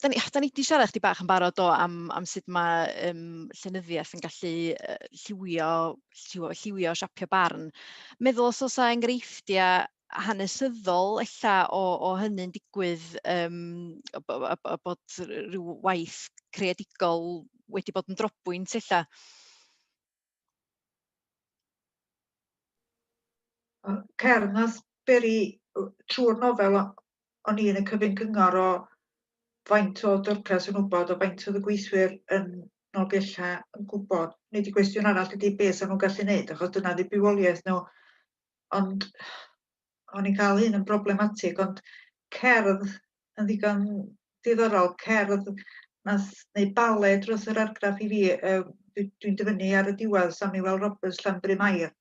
da ni, da ni wedi siarad chdi bach yn barod do am, am sut mae um, llenyddiaeth yn gallu uh, lliwio, lliwio, lliwio, siapio barn. Meddwl os oes enghreifftiau hanesyddol ella o, o hynny'n digwydd um, a, a, a bod rhyw waith creadigol wedi bod yn drobwynt ella? Cerdd nath beri trwy'r nofel o'n i yn y cyfun cyngor o faint o Dorcas yn wybod o faint oedd y gweithwyr yn Nolgellau yn gwybod. Nid y gwestiwn arall ydy beth sa'n nhw'n gallu neud, achos dyna 'di bywoliaeth nhw. Ond o'n i'n cael hyn yn problematig, ond cerdd yn ddigon diddorol, cerdd nath neu baled dros yr argraff i fi, uh, dwi'n dwi dyfynnu ar y diwedd Samuel Roberts Llanbryn-mair,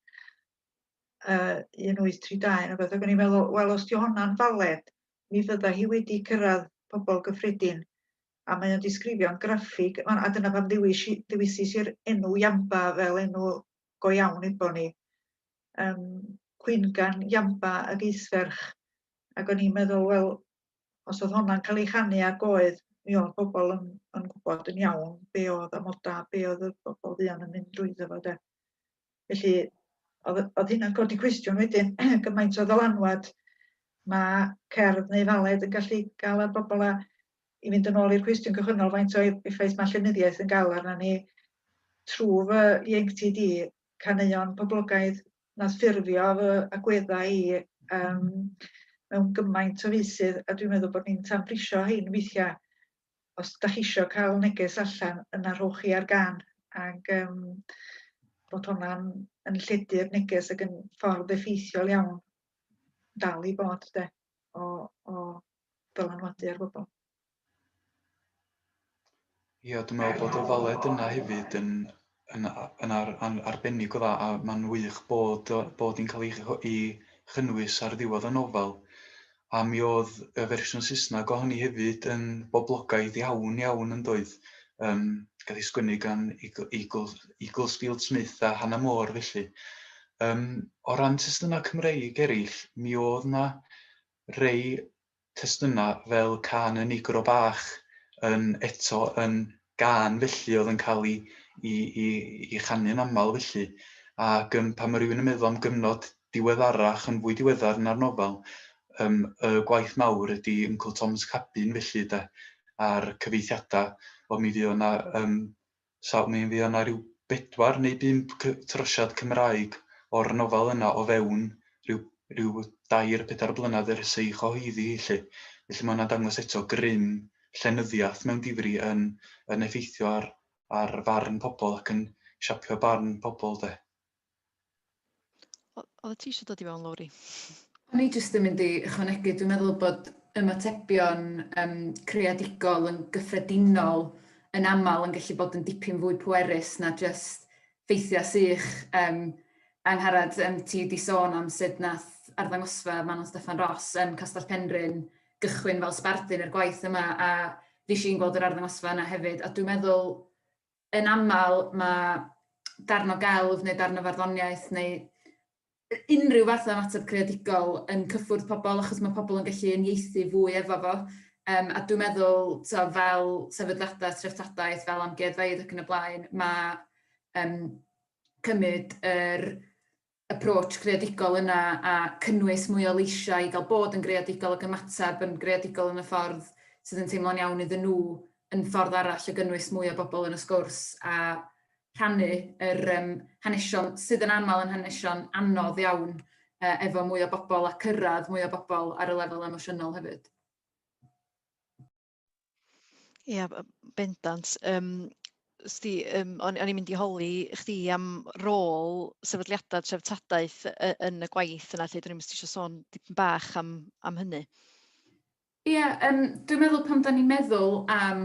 uh, 1832 neu beth, ac o'n i'n meddwl, wel, os di honna'n faled, mi fydda hi wedi cyrraedd pobl gyffredin, a mae o'n disgrifio'n graffig, a dyna pam ddewis, ddewisis i'r enw Iamba fel enw go iawn Ebony. Um, Cwyngan, Iamba ac Eisferch. Ac o'n i'n meddwl, wel, os oedd honna'n cael ei chanu ag oedd, mi oedd pobl yn, yn gwybod yn iawn be oedd amoda, be oedd y bobl ddian yn mynd drwyddo fo de. Felly, oedd, oedd hynna'n codi cwestiwn wedyn, gymaint o ddylanwad mae cerdd neu faled yn gallu gael ar bobl a i fynd yn ôl i'r cwestiwn cychwynnol, faint o effaith mae llenyddiaeth yn gael arna ni trwy fy ieuenctid i, caneuon poblogaidd nath ffurfio fy agweddau i um, mewn gymaint o feysydd, a dwi'n meddwl bod ni'n tanbrisio hein weithiau. Os da chi eisiau cael neges allan, yna rhowch chi ar gan, ac um, bod hwnna'n yn lledu'r neges ac yn ffordd effeithiol iawn dal i bod, de, o, o dylanwadu ar bobl. Ie, dwi'n meddwl bod y faled yna hefyd yn, yn, yn ar, an, arbennig o dda, a mae'n wych bod, bod hi'n cael ei, ei chynnwys ar ddiwedd y nofel. A mi oedd y fersiwn Saesneg ohoni hefyd yn boblogaidd iawn iawn yn doedd. Um, gath ei sgwennu gan Eagle, Eaglesfield Smith a Hannah More felly. Um, o ran testunau Cymreig eraill, mi oedd na rei testunau fel Cân y Nigro Bach yn eto yn gân felly oedd yn cael ei, i, i, i chanu'n aml felly. Ac um, pan mae rhywun yn meddwl am gyfnod diweddarach, yn fwy diweddar na'r nofel, um, y gwaith mawr ydy Uncle Tom's Cabin felly de, a'r cyfieithiadau, wel mi fuodd yna um, sawl, mi fuodd yna rhyw bedwar neu bump trosiad Cymraeg o'r nofel yna o fewn rhyw, rhyw dair, pedair blynedd ers ei chyhoeddi hi 'lly. Felly mae hwnna'n dangos eto grym llenyddiaeth mewn difri yn, yn effeithio ar, ar farn pobl ac yn siapio barn pobl de. Oedd ti eisiau dod i fewn, Lowri? O'n i jyst yn mynd i ychwanegu, dwi'n meddwl bod ymatebion um, creadigol yn gyffredinol yn aml yn gallu bod yn dipyn fwy pwerus na jyst ffeithiau sych. Um, Angharad, um, ti wedi sôn am sut nath arddangosfa Manon Steffan Ross yn Castell Penrhyn gychwyn fel sbardun i'r gwaith yma, a fi si'n gweld yr arddangosfa yna hefyd, a dwi'n meddwl yn aml mae darn o gelf neu darn o farddoniaeth neu unrhyw fath o ymateb creadigol yn cyffwrdd pobl achos mae pobl yn gallu uniaethu fwy efo fo. Um, a dwi'n meddwl, to, fel sefydliadau treftadaeth, fel amgueddfeydd ac yn y blaen, mae um, cymryd yr approach creadigol yna a cynnwys mwy o leisiau i gael bod yn greadigol ac ymateb yn greadigol yn y ffordd sydd yn teimlo'n iawn iddyn nhw yn ffordd arall o gynnwys mwy o bobl yn y sgwrs a rhannu yr um, hanesion sydd yn aml yn hanesion anodd iawn uh, efo mwy o bobl a cyrraedd mwy o bobl ar y lefel emosiynol hefyd. Ia, bendant. Um, sti, um, o'n, o'n i'n mynd i holi chdi am rôl sefydliadau treftadaeth yn y gwaith yna, lle dwi'n i'n eisiau sôn dipyn bach am, am hynny. Ie, yeah, um, dwi'n meddwl pan da ni'n meddwl am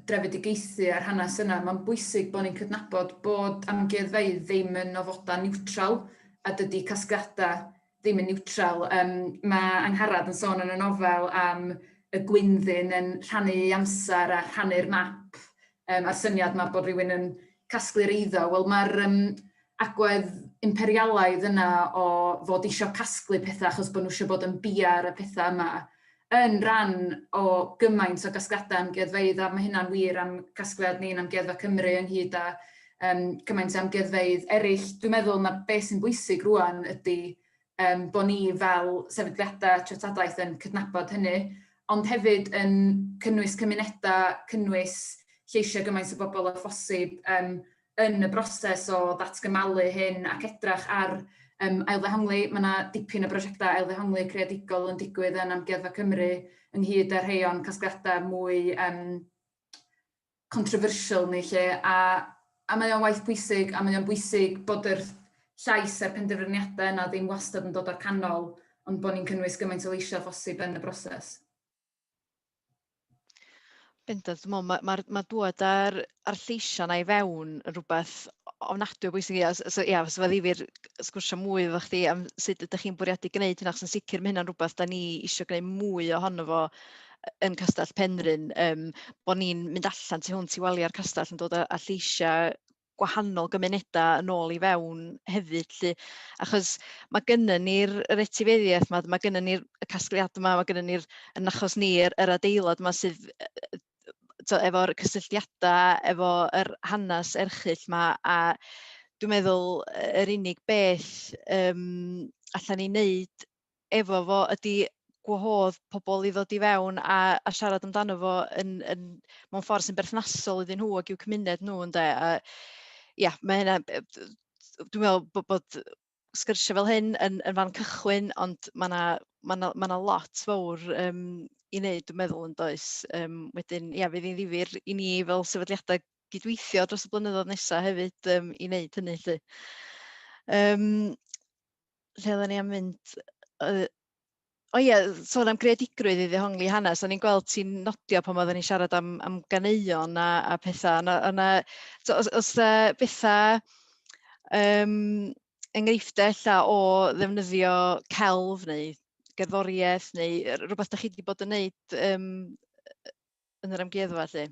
drefedigaethu a'r hanes yna, mae'n bwysig bod ni'n cydnabod bod amgueddfeydd ddim yn ofodau niwtral a dydy casgliadau ddim yn niwtral. Um, mae Angharad yn sôn yn y nofel am y gwynddyn yn rhannu ei amser a rhannu'r map. A'r syniad 'ma bod rhywun yn casglu'r eiddo, wel mae'r agwedd imperialaidd yna o fod isio casglu pethau achos bod nhw eisiau bod yn biar y pethau yma yn ran o gymaint o gasgliadau amgueddfeydd, a mae hynna'n wir am casgliad ni yn Amgueddfa Cymru ynghyd â cymaint o amgueddfeydd eraill. Dwi'n meddwl na beth sy'n bwysig rŵan ydy bod ni fel sefydliadau treftadaeth yn cydnabod hynny, ond hefyd yn cynnwys cymunedau, cynnwys lleisiau gymaint o bobl â phosib yn y broses o ddatgymalu hyn ac edrach ar ailddehongli. Mae yna dipyn o brosiectau ailddehongli creadigol yn digwydd yn Amgueddfa Cymru ynghyd â rhai o'n casgliadau mwy controversial ni lle, a mae o'n waith pwysig, a mae o'n bwysig bod yr llais a'r penderfyniadau yna ddim wastad yn dod o'r canol, ond bod ni'n cynnwys gymaint o leisiau phosib yn y broses. Bendant, dwi'n meddwl, mae ma, ma dŵad ar lleisiau 'na i fewn yn rhywbeth ofnadwy o bwysig. Ia, so, ia, so fe ddifyr sgwrsio mwy efo chdi am sut ydych chi'n bwriadu gwneud hynna, achos yn sicr mae hynna'n rhywbeth da ni eisiau gwneud mwy ohono fo yn Castell Penrhyn, bod ni'n mynd allan tu hwnt i waliau'r castell yn dod â lleisiau gwahanol gymunedau yn ôl i fewn hefyd 'lly. Achos mae gynnon ni'r yr etifeddiaeth 'ma, mae gynnon ni'r y casgliad yma, mae gynnon ni'r, yn achos ni, yr adeilad 'ma sydd tibod, efo'r cysylltiadau, efo yr hanes erchyll 'ma, a dwi'n meddwl yr unig beth allan ni wneud efo fo ydy gwahodd pobl i ddod i fewn a siarad amdano fo yn mewn ffordd sy'n berthnasol iddyn nhw ac i'w cymuned nhw ynde. A ia, mae hynna, dwi'n meddwl bod sgyrsiau fel hyn yn fan cychwyn, ond mae 'na ma' 'na lot fawr i wneud dwi'n meddwl yn does. Wedyn ia, fydd hi'n ddifyr i ni fel sefydliadau gydweithio dros y blynyddoedd nesaf hefyd i wneud hynny 'lly. Lle oedden ni am fynd? O ie, sôn am greadigrwydd i ddehongli hanes, o'n i'n gweld ti'n nodio pan oedden ni'n siarad am ganeuon a pethau. O'na, so, os bethau, enghreifftiau ella o ddefnyddio celf neu gerddoriaeth neu rhywbeth da chi wedi bod yn neud yn yr amgueddfa 'lly?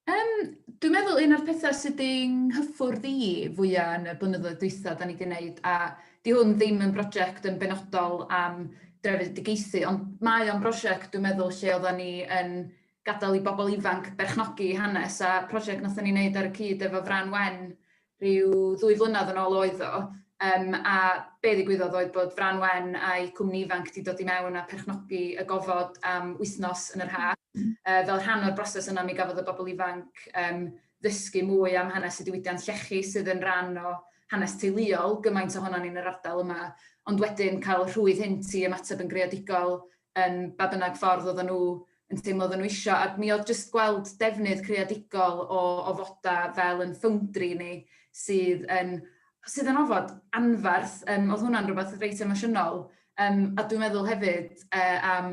Dwi'n meddwl un o'r pethau sydd wedi nghyffwrdd i fwyaf yn y blynyddoedd dwytha da ni wedi gwneud, a di hwn ddim yn brosiect yn benodol am drefedigaethu, ond mae o'n brosiect dwi'n meddwl lle oedden ni yn gadael i bobl ifanc berchnogi hanes, a prosiect nathon ni wneud ar y cyd efo Fran Wen rhyw 2 flynedd yn ôl oedd o, a be ddigwyddodd oedd bod Fran Wen a'i cwmni ifanc wedi dod i mewn a perchnogi y gofod am wythnos yn yr haf. Fel rhan o'r broses yna mi gafodd y bobl ifanc ddysgu mwy am hanes y diwydiant llechi sydd yn rhan o hanes teuluol, gymaint ohonon ni yn yr ardal yma, ond wedyn cael rhwydd hynt i ymateb yn greadigol yn ba bynnag ffordd oedden nhw yn teimlo oedden nhw isio. Ac mi oedd jyst gweld defnydd creadigol o ofodau fel yn ffowndri ni sydd yn ofod anferth, oedd hwnna'n rhywbeth reit emosiynol. A dwi'n meddwl hefyd am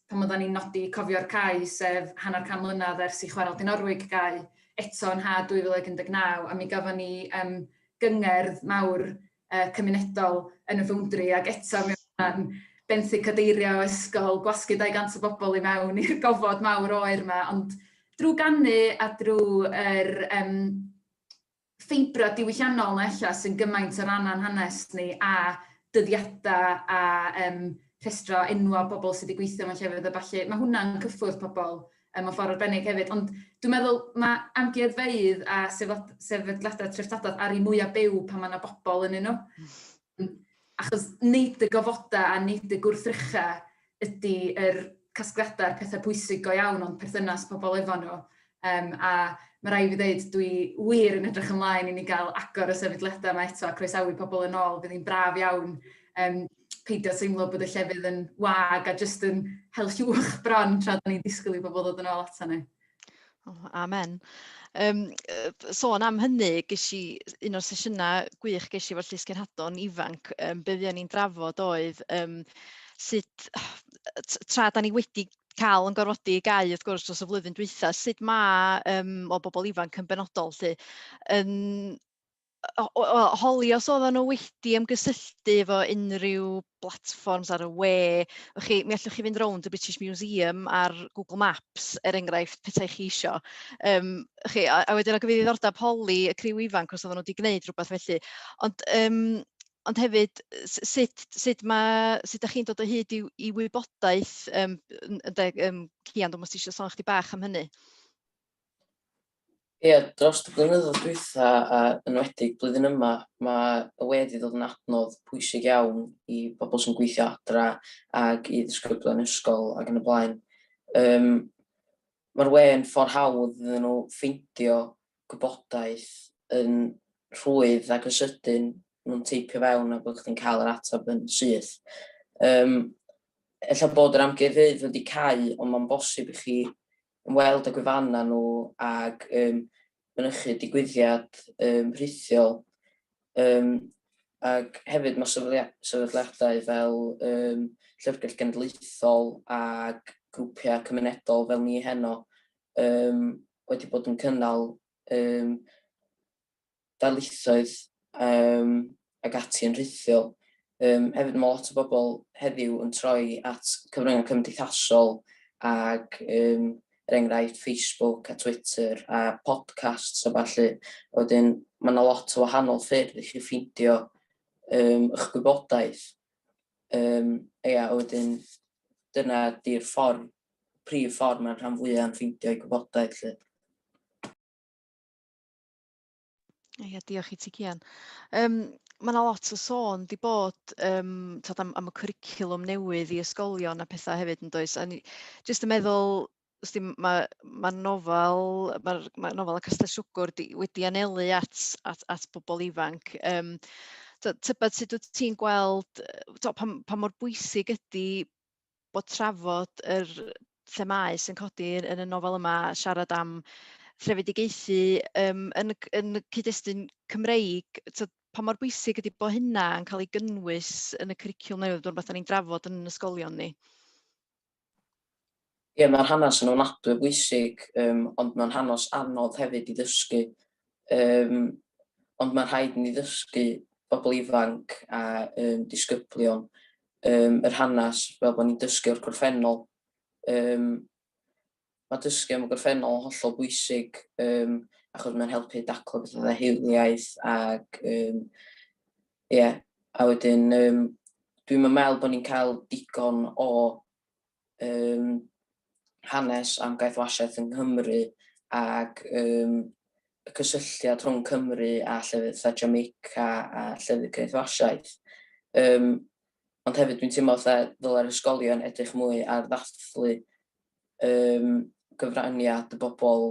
pan oedden ni'n nodi Cofio'r Cau, sef 50 mlynedd ers i Chwarel Dinorwig gau, eto yn ha 2019, a mi gafon ni gyngerdd mawr cymunedol yn y ffowndri, ac eto mi oedd hwnna'n benthyg cadeiriau o ysgol, gwasgu 200 o bobl i mewn i'r gofod mawr oer yma, ond drwy ganu a drwy yr ffeibra diwylliannol 'na ella sy'n gymaint o ran a'n hanes ni, a dyddiadau a rhestro enwau bobl sydd wedi gweithio mewn llefydd a ballu, mae hwnna'n cyffwrdd pobl mewn ffordd arbennig hefyd. Ond dwi'n meddwl mae amgueddfeydd a sefydliadau treftadaeth ar eu mwyaf byw pan mae yna bobl yn nhw. Achos nid y gofodau a nid y gwrthrychau ydy yr casgliadau a'r pethau pwysig go iawn, ond perthynas pobl efo nhw. A mae rhaid fi ddeud, dwi wir yn edrych ymlaen i ni gael agor y sefydliadau yma eto a croesawu pobl yn ôl. Fydd hi'n braf iawn peidio teimlo bod y llefydd yn wag a jyst yn hel llwch bron tra da ni'n disgwyl i bobl ddod yn ôl ato ni. Oh, amen. Sôn am hynny, ges i un o'r sesiynau gwych ges i efo'r llysgenhadon ifanc, be fuon ni'n drafod oedd sut, tra da ni wedi cael yn gorfodi i gau wrth gwrs dros y flwyddyn dwytha, sut mae o bobl ifanc yn benodol 'lly, yn Wel, holi os oedden nhw wedi ymgysylltu efo unrhyw blatfforms ar y we. Chi, mi allwch chi fynd rownd y British Museum ar Google Maps, er enghraifft, petai chi isio. Chi, a wedyn oedd gyda fi ddiddordeb holi y criw ifanc os oedden nhw wedi gwneud rhywbeth felly. Ond hefyd, sut mae, sut ydych chi'n dod o hyd i wybodaeth, ynde, Cian, dwi'n meddwl ti eisiau sôn chdi bach am hynny. Ie, dros y blynyddoedd dwytha, a enwedig blwyddyn yma, mae y we wedi dod yn adnodd pwysig iawn i bobl sy'n gweithio adra ac i ddisgyblion ysgol ac yn y blaen. Mae'r we yn ffordd hawdd iddyn nhw ffeindio gwybodaeth yn rhwydd ac yn sydyn, nhw'n teipio fewn a bod chdi'n cael yr ateb yn syth. Ella bod yr amgueddfeydd wedi cau, ond mae'n bosib i chi ymweld â gwefannau nhw ac mynychu digwyddiad rhithiol. Ac hefyd mae sefydliadau fel Llyfrgell Genedlaethol ac grwpiau cymunedol fel ni heno wedi bod yn cynnal darlithoedd ac ati yn rhithiol. Hefyd mae lot o bobl heddiw yn troi at cyfryngau cymdeithasol ac er enghraifft Facebook a Twitter a podcasts a ballu. Wedyn mae yna lot o wahanol ffyrdd i chi ffeindio eich gwybodaeth. Ia, wedyn dyna di'r ffordd, prif ffordd mae'r rhan fwyaf yn ffeindio eu gwybodaeth 'lly. Ie, diolch i ti, Cian. Mae 'na lot o sôn 'di bod t'od, am y cwricwlwm newydd i ysgolion a pethau hefyd, yn does? A ni jyst yn meddwl, os dim, ma' nofel Y Castell Siwgr wedi anelu at bobl ifanc. Tybed sut wyt ti'n gweld, t'od, pa mor bwysig ydy bod trafod yr themâu sy'n codi yn y nofel yma, siarad am threfedigaethu yn y cyd-destun Cymreig, t'od, pa mor bwysig ydy bod hynna yn cael ei gynnwys yn y cwricwlwm newydd, rhywbeth da ni'n drafod yn ysgolion ni? Ie, mae'r hanes yn ofnadwy o bwysig, ond mae'n hanes anodd hefyd i ddysgu. Ond mae'n rhaid i ni ddysgu bobl ifanc a disgyblion yr hanes fel bod ni'n dysgu o'r gorffennol. Mae dysgu am y gorffennol yn hollol bwysig, achos mae'n helpu daclo beth fatha hiliaeth ac ie, a wedyn dwi'm yn meddwl bod ni'n cael digon o hanes am gaethwasiaeth yng Nghymru ac y cysylltiad rhwng Cymru a llefydd fatha Jamaica a llefydd caethwasiaeth. Ond hefyd dwi'n teimlo fatha ddyle'r ysgolion edrych mwy ar ddathlu gyfraniad y bobl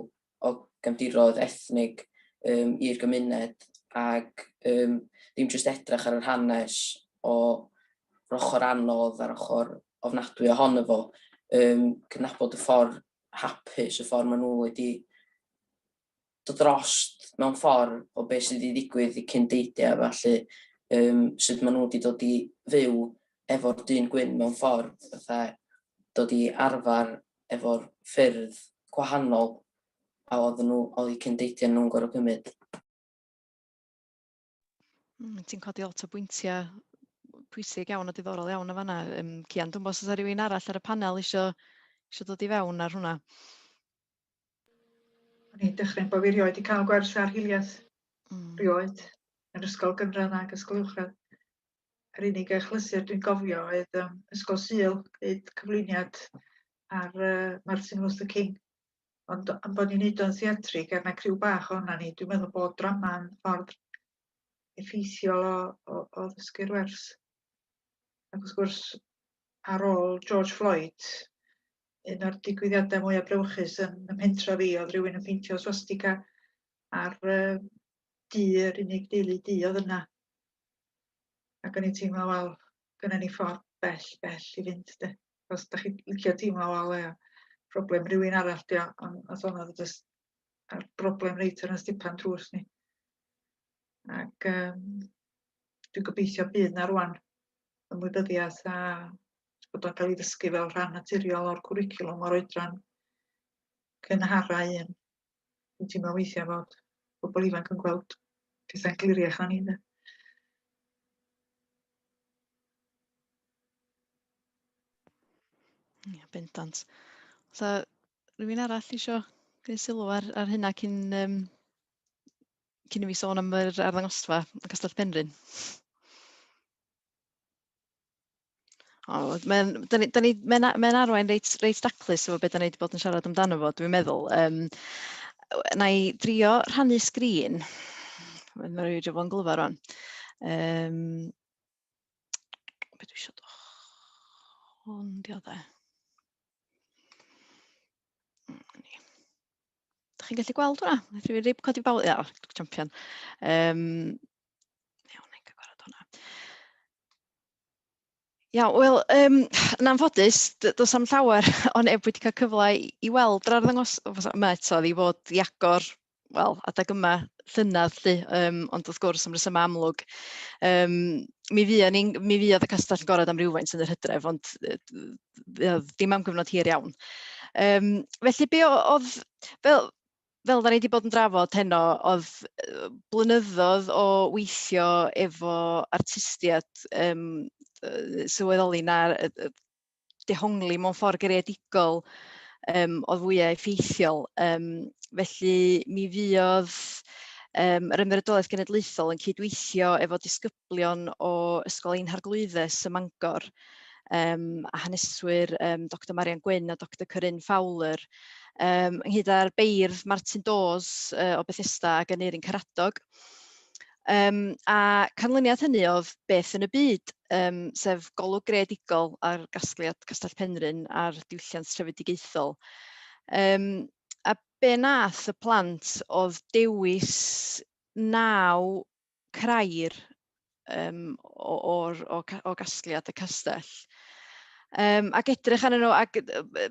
o gefndiroedd ethnig i'r gymuned ac ddim jyst edrych ar yr hanes o'r ochr anodd a'r ochr ofnadwy ohono fo, cydnabod y ffordd hapus, y ffordd maen nhw wedi dod drost mewn ffordd o beth sydd wedi digwydd i cyndeidiau a ballu, sut maen nhw wedi dod i fyw efo'r dyn gwyn mewn ffordd, fatha dod i arfer efo'r ffyrdd gwahanol a oedden nhw, oedd eu cyndeidiau nhw'n gorfod cymryd. Ti'n codi lot o bwyntiau pwysig iawn a diddorol iawn o fanna, Cian. Dwi'm bo os oes 'na rywun arall ar y panel isio dod i fewn ar hwnna. O'n i'n dechrau bod fi erioed wedi cael gwers ar hiliaeth. Rioed. Yn ysgol gynradd ac ysgol uwchradd. Yr unig achlysur dwi'n gofio oedd Ysgol Sul, gwneud cyflwyniad ar Martin Luther King. Ond am bod ni'n neud o'n theatrig, er na criw bach ohonan ni, dwi'n meddwl bod drama'n ffordd effeithiol o ddysgu'r wers. Ac wrth gwrs, ar ôl George Floyd, un o'r digwyddiadau mwyaf brawychus yn ym mhentra fi oedd rhywun yn peintio swastika ar dŷ, yr unig deulu du oedd yna. Ac o'n i'n teimlo, wel, gynna ni ffordd bell, bell i fynd, de. Os da chi'n licio teimlo, wel, ia, problem rhywun arall, dio, ond nath hwnna ddod jyst ar broblem reit ar yn stepan drws ni. Ac dwi'n gobeithio bydd na rwan ymwybyddiaeth a bod o'n cael ei ddysgu fel rhan naturiol o'r cwricwlwm o'r oedran cynhara un. Dwi'n teimlo weithiau fod bobl ifanc yn gweld pethau'n gliriach na ni. De. Ia, bendant. Oes rhywun arall isio gwneud sylw ar, ar hynna cyn, um, cyn i fi sôn am yr arddangosfa yn Castell Penrhyn? O, mae'n da ni, da ni, mae'n mae arwain reit, reit daclus efo beth da ni wedi bod yn siarad amdano fo, dwi'n meddwl. Um, na i drio rhannu sgrin. Mae'n rhaid i fod yn glyfar rwan. Um, be dwi eisiau dod? Hwn di o dde. Dach chi'n gallu gweld hwnna? Nath rhywun rib codi baw? Ia, champion. Um, iawn, na'n cael gwared hwnna. Iawn, wel, um, yn anffodus, does am llawer o neb wedi cael cyfle i, i weld yr arddangos yma eto, i fod i agor, wel, adeg yma llynedd, lly, um, ond wrth gwrs am resymau amlwg. Um, mi, fuon ni'n, mi fuodd y castell yn gorau am rywfaint yn yr hydref, ond ddim am gyfnod hir iawn. Um, felly, be oedd, fel, fel da ni wedi bod yn drafod heno, oedd blynyddoedd o weithio efo artistiaid um, sylweddoli na dehongli mewn ffordd greadigol um, oedd fwyaf effeithiol. Um, felly mi fuodd um, yr Ymddiriedolaeth Genedlaethol yn cydweithio efo disgyblion o Ysgol Ein Harglwyddes ym Mangor um, a haneswyr um, Dr Marian Gwyn a Dr Corinne Fowler, um, ynghyd â'r beirdd Martin Dawes uh, o Bethesda ac Aneurin Caradog. Um, a canlyniad hynny oedd Beth yn y Byd, um, sef golwg greadigol ar gasgliad Castell Penrhyn a'r diwylliant trefedigaethol. Um, a be nath y plant oedd dewis naw crair um, o, o, o, o gasgliad y castell. Um, ac edrych arnyn nhw ac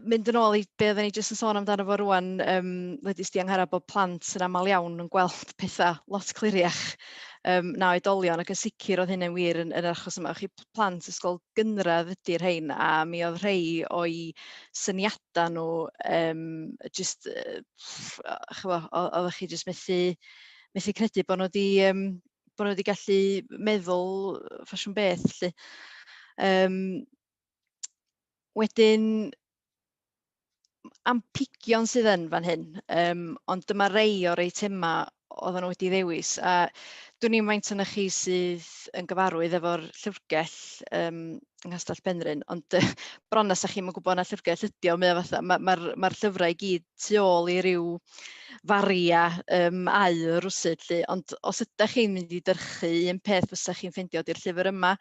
mynd yn ôl i be oedden ni jyst yn sôn amdano fo rwan, um, wedys di Angharad bod plant yn aml iawn yn gweld pethau lot cliriach um, na oedolion, ac yn sicr oedd hynny'n wir yn, yn yr achos yma. Chi plant ysgol gynradd ydy'r rhain, a mi oedd rhai o'i syniadau nhw, um, just, chyfo, oeddech chi jyst methu, methu credu bod nhw wedi, um, bod nhw wedi gallu meddwl ffasiwn beth. Lly. Um, wedyn, am pigion sydd yn fan hyn, um, ond dyma rei o'r eitemau oedden nhw wedi ddewis. A dwn i'n faint o'n chi sydd yn gyfarwydd efo'r llyfrgell um, yng Nghastell Penrhyn, ond bron na 'sa chi'm yn gwybod na llyfrgell ydi o, mae o fatha, mae'r ma, ma, ma llyfrau i gyd tu ôl i ryw faria um, aur rwsut 'lly, ond os ydych chi'n mynd i dyrchu, un peth fysa chi'n ffeindio ydy'r llyfr yma,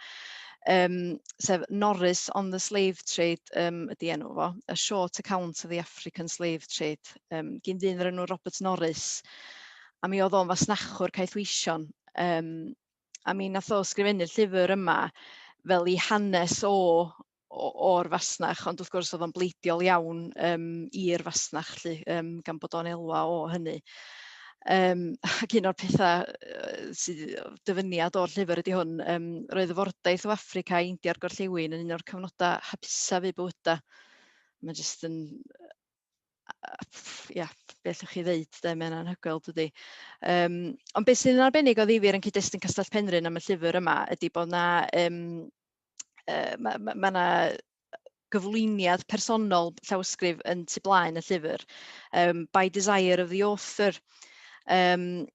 um, sef Norris on the Slave Trade um, ydy enw fo, A Short Account of the African Slave Trade, um, gyn ddyn o'r enw Robert Norris, a mi oedd o'n fasnachwr caethweision, um, a mi nath o sgrifennu'r llyfr yma fel i hanes o o'r fasnach, ond wrth gwrs oedd o'n bleidiol iawn um, i'r fasnach lly, um, gan bod o'n elwa o hynny. Um, ac un o'r pethau sydd dyfyniad o'r llyfr ydy hwn, um, roedd y fordaith o Affrica i India'r Gorllewin yn un o'r cyfnodau hapusaf eu bywydau. Mae jyst yn ia, be allwch chi ddeud, de, mae'n anhygoel, dydy. Um, ond beth sy'n arbennig o ddifyr yn cyd-destun Castell Penrhyn am y llyfr yma ydy bod na, um, uh, mae ma, ma na gyflwyniad personol llawysgrif yn tu blaen y llyfr, um, By Desire of the Author. Um,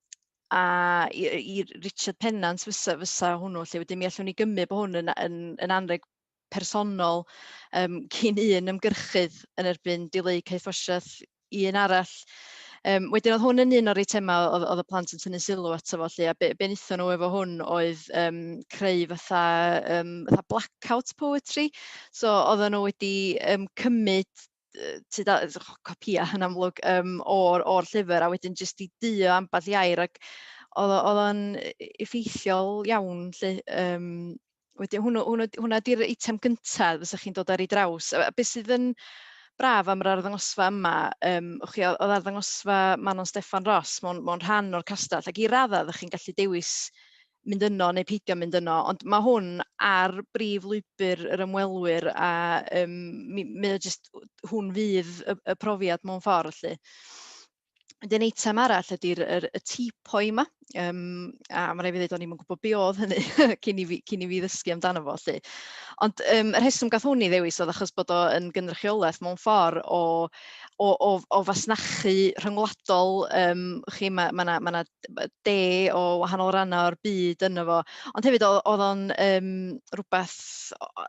a i, i Richard Pennant fysa, fysa hwnnw, lle wedyn mi allwn ni gymryd bod hwn yn, yn, yn anreg personol um, cyn un ymgyrchydd yn erbyn dileu caethwasiaeth i un arall. Um, wedyn oedd hwn yn un o'r eitemau oedd, oedd y plant yn tynnu sylw ato fo, lle, a be, be wnaethon nhw efo hwn oedd um, creu fatha, um, fatha blackout poetry. So oedden nhw wedi um, cymryd tuda, copia yn amlwg um, o'r, or llyfr a wedyn jyst i duo ambell i air ac oedd o'n effeithiol iawn 'lly. Um, wedyn hwnnw, hwnnw, hwnna di'r eitem gyntaf fysa chi'n dod ar ei draws. A beth sydd yn braf am yr arddangosfa yma, um, chi, oedd arddangosfa Manon Steffan Ross mewn, mewn rhan o'r castell, ac i raddau ddech chi'n gallu dewis mynd yno neu peidio mynd yno, ond mae hwn ar brif lwybr yr ymwelwyr a um, mi, mi o jyst hwn fydd y, y profiad mewn ffordd 'lly. Wedyn eitem arall ydy'r yr, y teapot yma. A ma' raid fi ddweud o'n i'm yn gwybod be oedd hynny cyn i fi ddysgu amdano fo 'lly. Ond y rheswm gath hwn ei ddewis oedd achos bod o yn gynrychiolaeth mewn ffordd o fasnachu rhyngwladol. Chi, mae ma 'na, ma 'na de o wahanol rannau o'r byd yno fo. Ond hefyd oedd o'n rhywbeth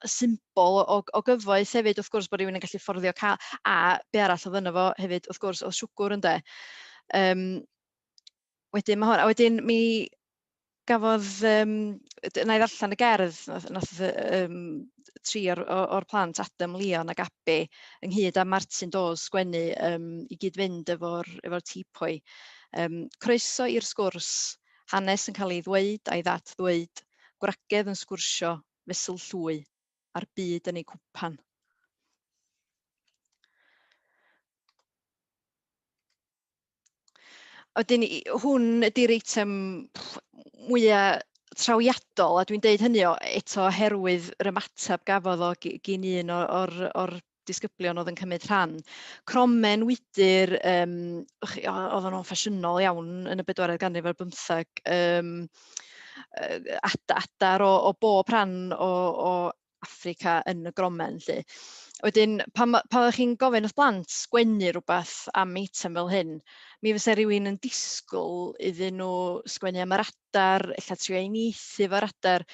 symbol o gyfoeth hefyd, wrth gwrs, bod rhywun yn gallu fforddio cael. A be arall oedd yno fo hefyd, wrth gwrs, oedd siwgr ynde. Wedyn mae hwn, a wedyn mi gafodd, wna i ddarllen y gerdd, nath tri o'r plant, Adam, Leon ac Abi, ynghyd â Martin Dawes sgwennu i gyd-fynd efo'r teapot. Croeso i'r sgwrs, hanes yn cael ei ddweud a'i ddat-ddweud, gwragedd yn sgwrsio fesul llwy, a'r byd yn ei cwpan. Wedyn, hwn ydy'r eitem mwyaf trawiadol, a dwi'n deud hynny eto oherwydd yr ymateb gafodd o gin un o'r disgyblion oedd yn cymryd rhan. Cromen wydr, oedden nhw'n ffasiynol iawn yn y bedwaredd ganrif ar bymtheg, adar o bob rhan o Affrica yn y gromen 'lly. Wedyn pan oeddech chi'n gofyn wrth blant sgwennu rhywbeth am eitem fel hyn, mi fysa rhywun yn disgwyl iddyn nhw sgwennu am yr adar, ella trio uniaethu efo'r adar.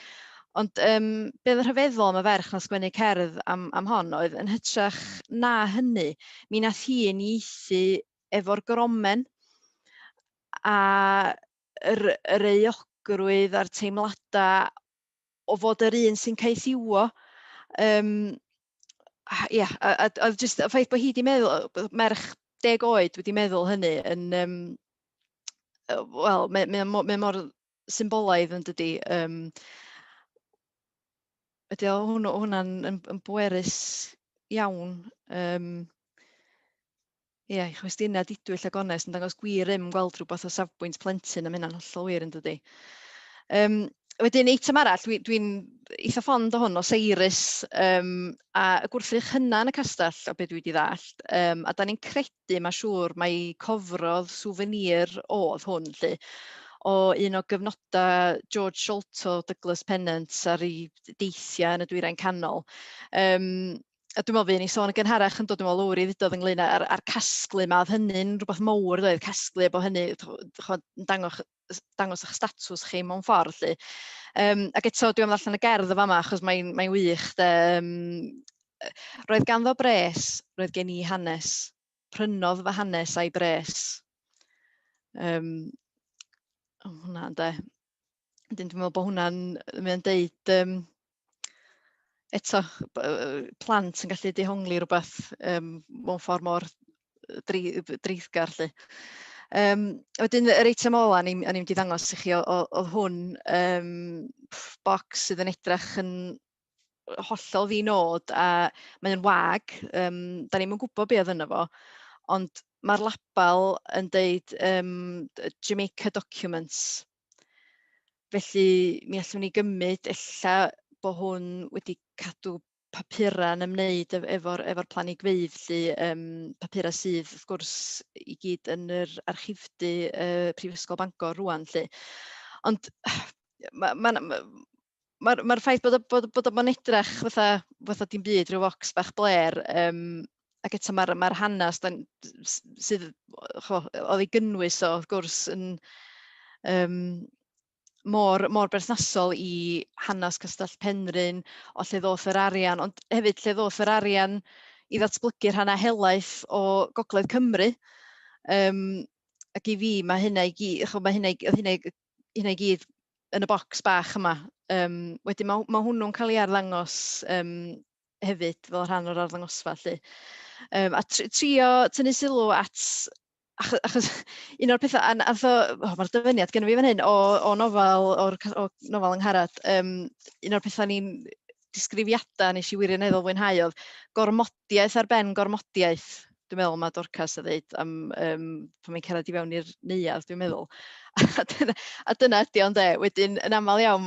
Ond be oedd yn rhyfeddol am y ferch nath sgwennu cerdd am hon oedd yn hytrach na hynny, mi nath hi uniaethu efo'r gromen a yr euogrwydd a'r teimladau o fod yr un sy'n caethiwo. Ia, a jyst y ffaith bod hi 'di meddwl, bod merch 10 oed wedi meddwl hynny yn, wel, mae mor symbolaidd yn dydi. Ydy o hwnna'n yn bwerus iawn. Ie, ei chwestiynau didwyll ac onest yn dangos gwir rym gweld rhywbeth o safbwynt plentyn, am hynna'n hollol wir yn dydi. Wedyn eitem arall, dwi'n eitha ffond o hwn, Osiris, a y gwrthrych hynna yn y castell, o be dwi wedi ddallt, a da ni'n credu, mae'n siŵr, mai cofrodd souvenir oedd hwn, 'lly, o un o gyfnodau George Sholto Douglas Pennant ar ei deithiau yn y Dwyrain Canol. A dwi'n meddwl fuon ni sôn yn gynharach yn dod, dwi'n meddwl Lowri ddudodd ynglyn â'r casglu 'ma, oedd hynny'n rhywbeth mowr doedd, casglu a bod hynny ch'mod, yn dangos eich statws chi mewn ffordd 'lly. Ac eto dwi am ddarllen y gerdd yn fama achos mae'n wych de. Roedd ganddo bres, roedd gen i hanes. Prynodd fy hanes a'i bres. Hwnna ynde. Wedyn dwi'n meddwl bod hwnna'n, mae'n deud eto, plant yn gallu dehongli rhywbeth mewn ffordd mor dreiddgar 'lly. Wedyn yr eitem ola o'n i'n mynd i ddangos i chi oedd hwn, bocs sydd yn edrych yn hollol ddi-nod a mae o'n wag, da ni'm yn gwybod be oedd yno fo, ond mae'r label yn deud Jamaica Documents. Felly mi allwn ni gymryd ella bod hwn wedi cadw papurau yn ymwneud efo'r planhigfeydd 'lly, papurau sydd wrth gwrs i gyd yn yr archifdy Prifysgol Bangor rŵan 'lly. Ond ma'r ffaith bod o'n edrych fatha dim byd, rhyw focs bach blêr, ac eto mae'r hanes sydd oedd ei gynnwys o wrth gwrs yn mor berthnasol i hanes Castell Penrhyn, o lle ddoth yr arian, ond hefyd lle ddoth yr arian i ddatblygu rhannau helaeth o Gogledd Cymru. Ac i fi mae hynna i gyd, ch'mo, mae hynna i, oedd hynna i gyd yn y bocs bach yma. Wedyn mae hwnnw'n cael ei arddangos hefyd fel rhan o'r arddangosfa 'lly. A trio tynnu sylw at, achos un o'r pethau, a nath o, oh, mae'r dyfyniad gynno fi fan hyn o nofel, o nofel Angharad, un o'r pethau ni'n disgrifiadau nes i wirioneddol fwynhau oedd gormodiaeth ar ben gormodiaeth. Dwi'n meddwl mae Dorcas yn dweud am pan mae'n cerdded i fewn i'r neuadd, dwi'n meddwl. A dyna ydi o ynde. Wedyn, yn aml iawn,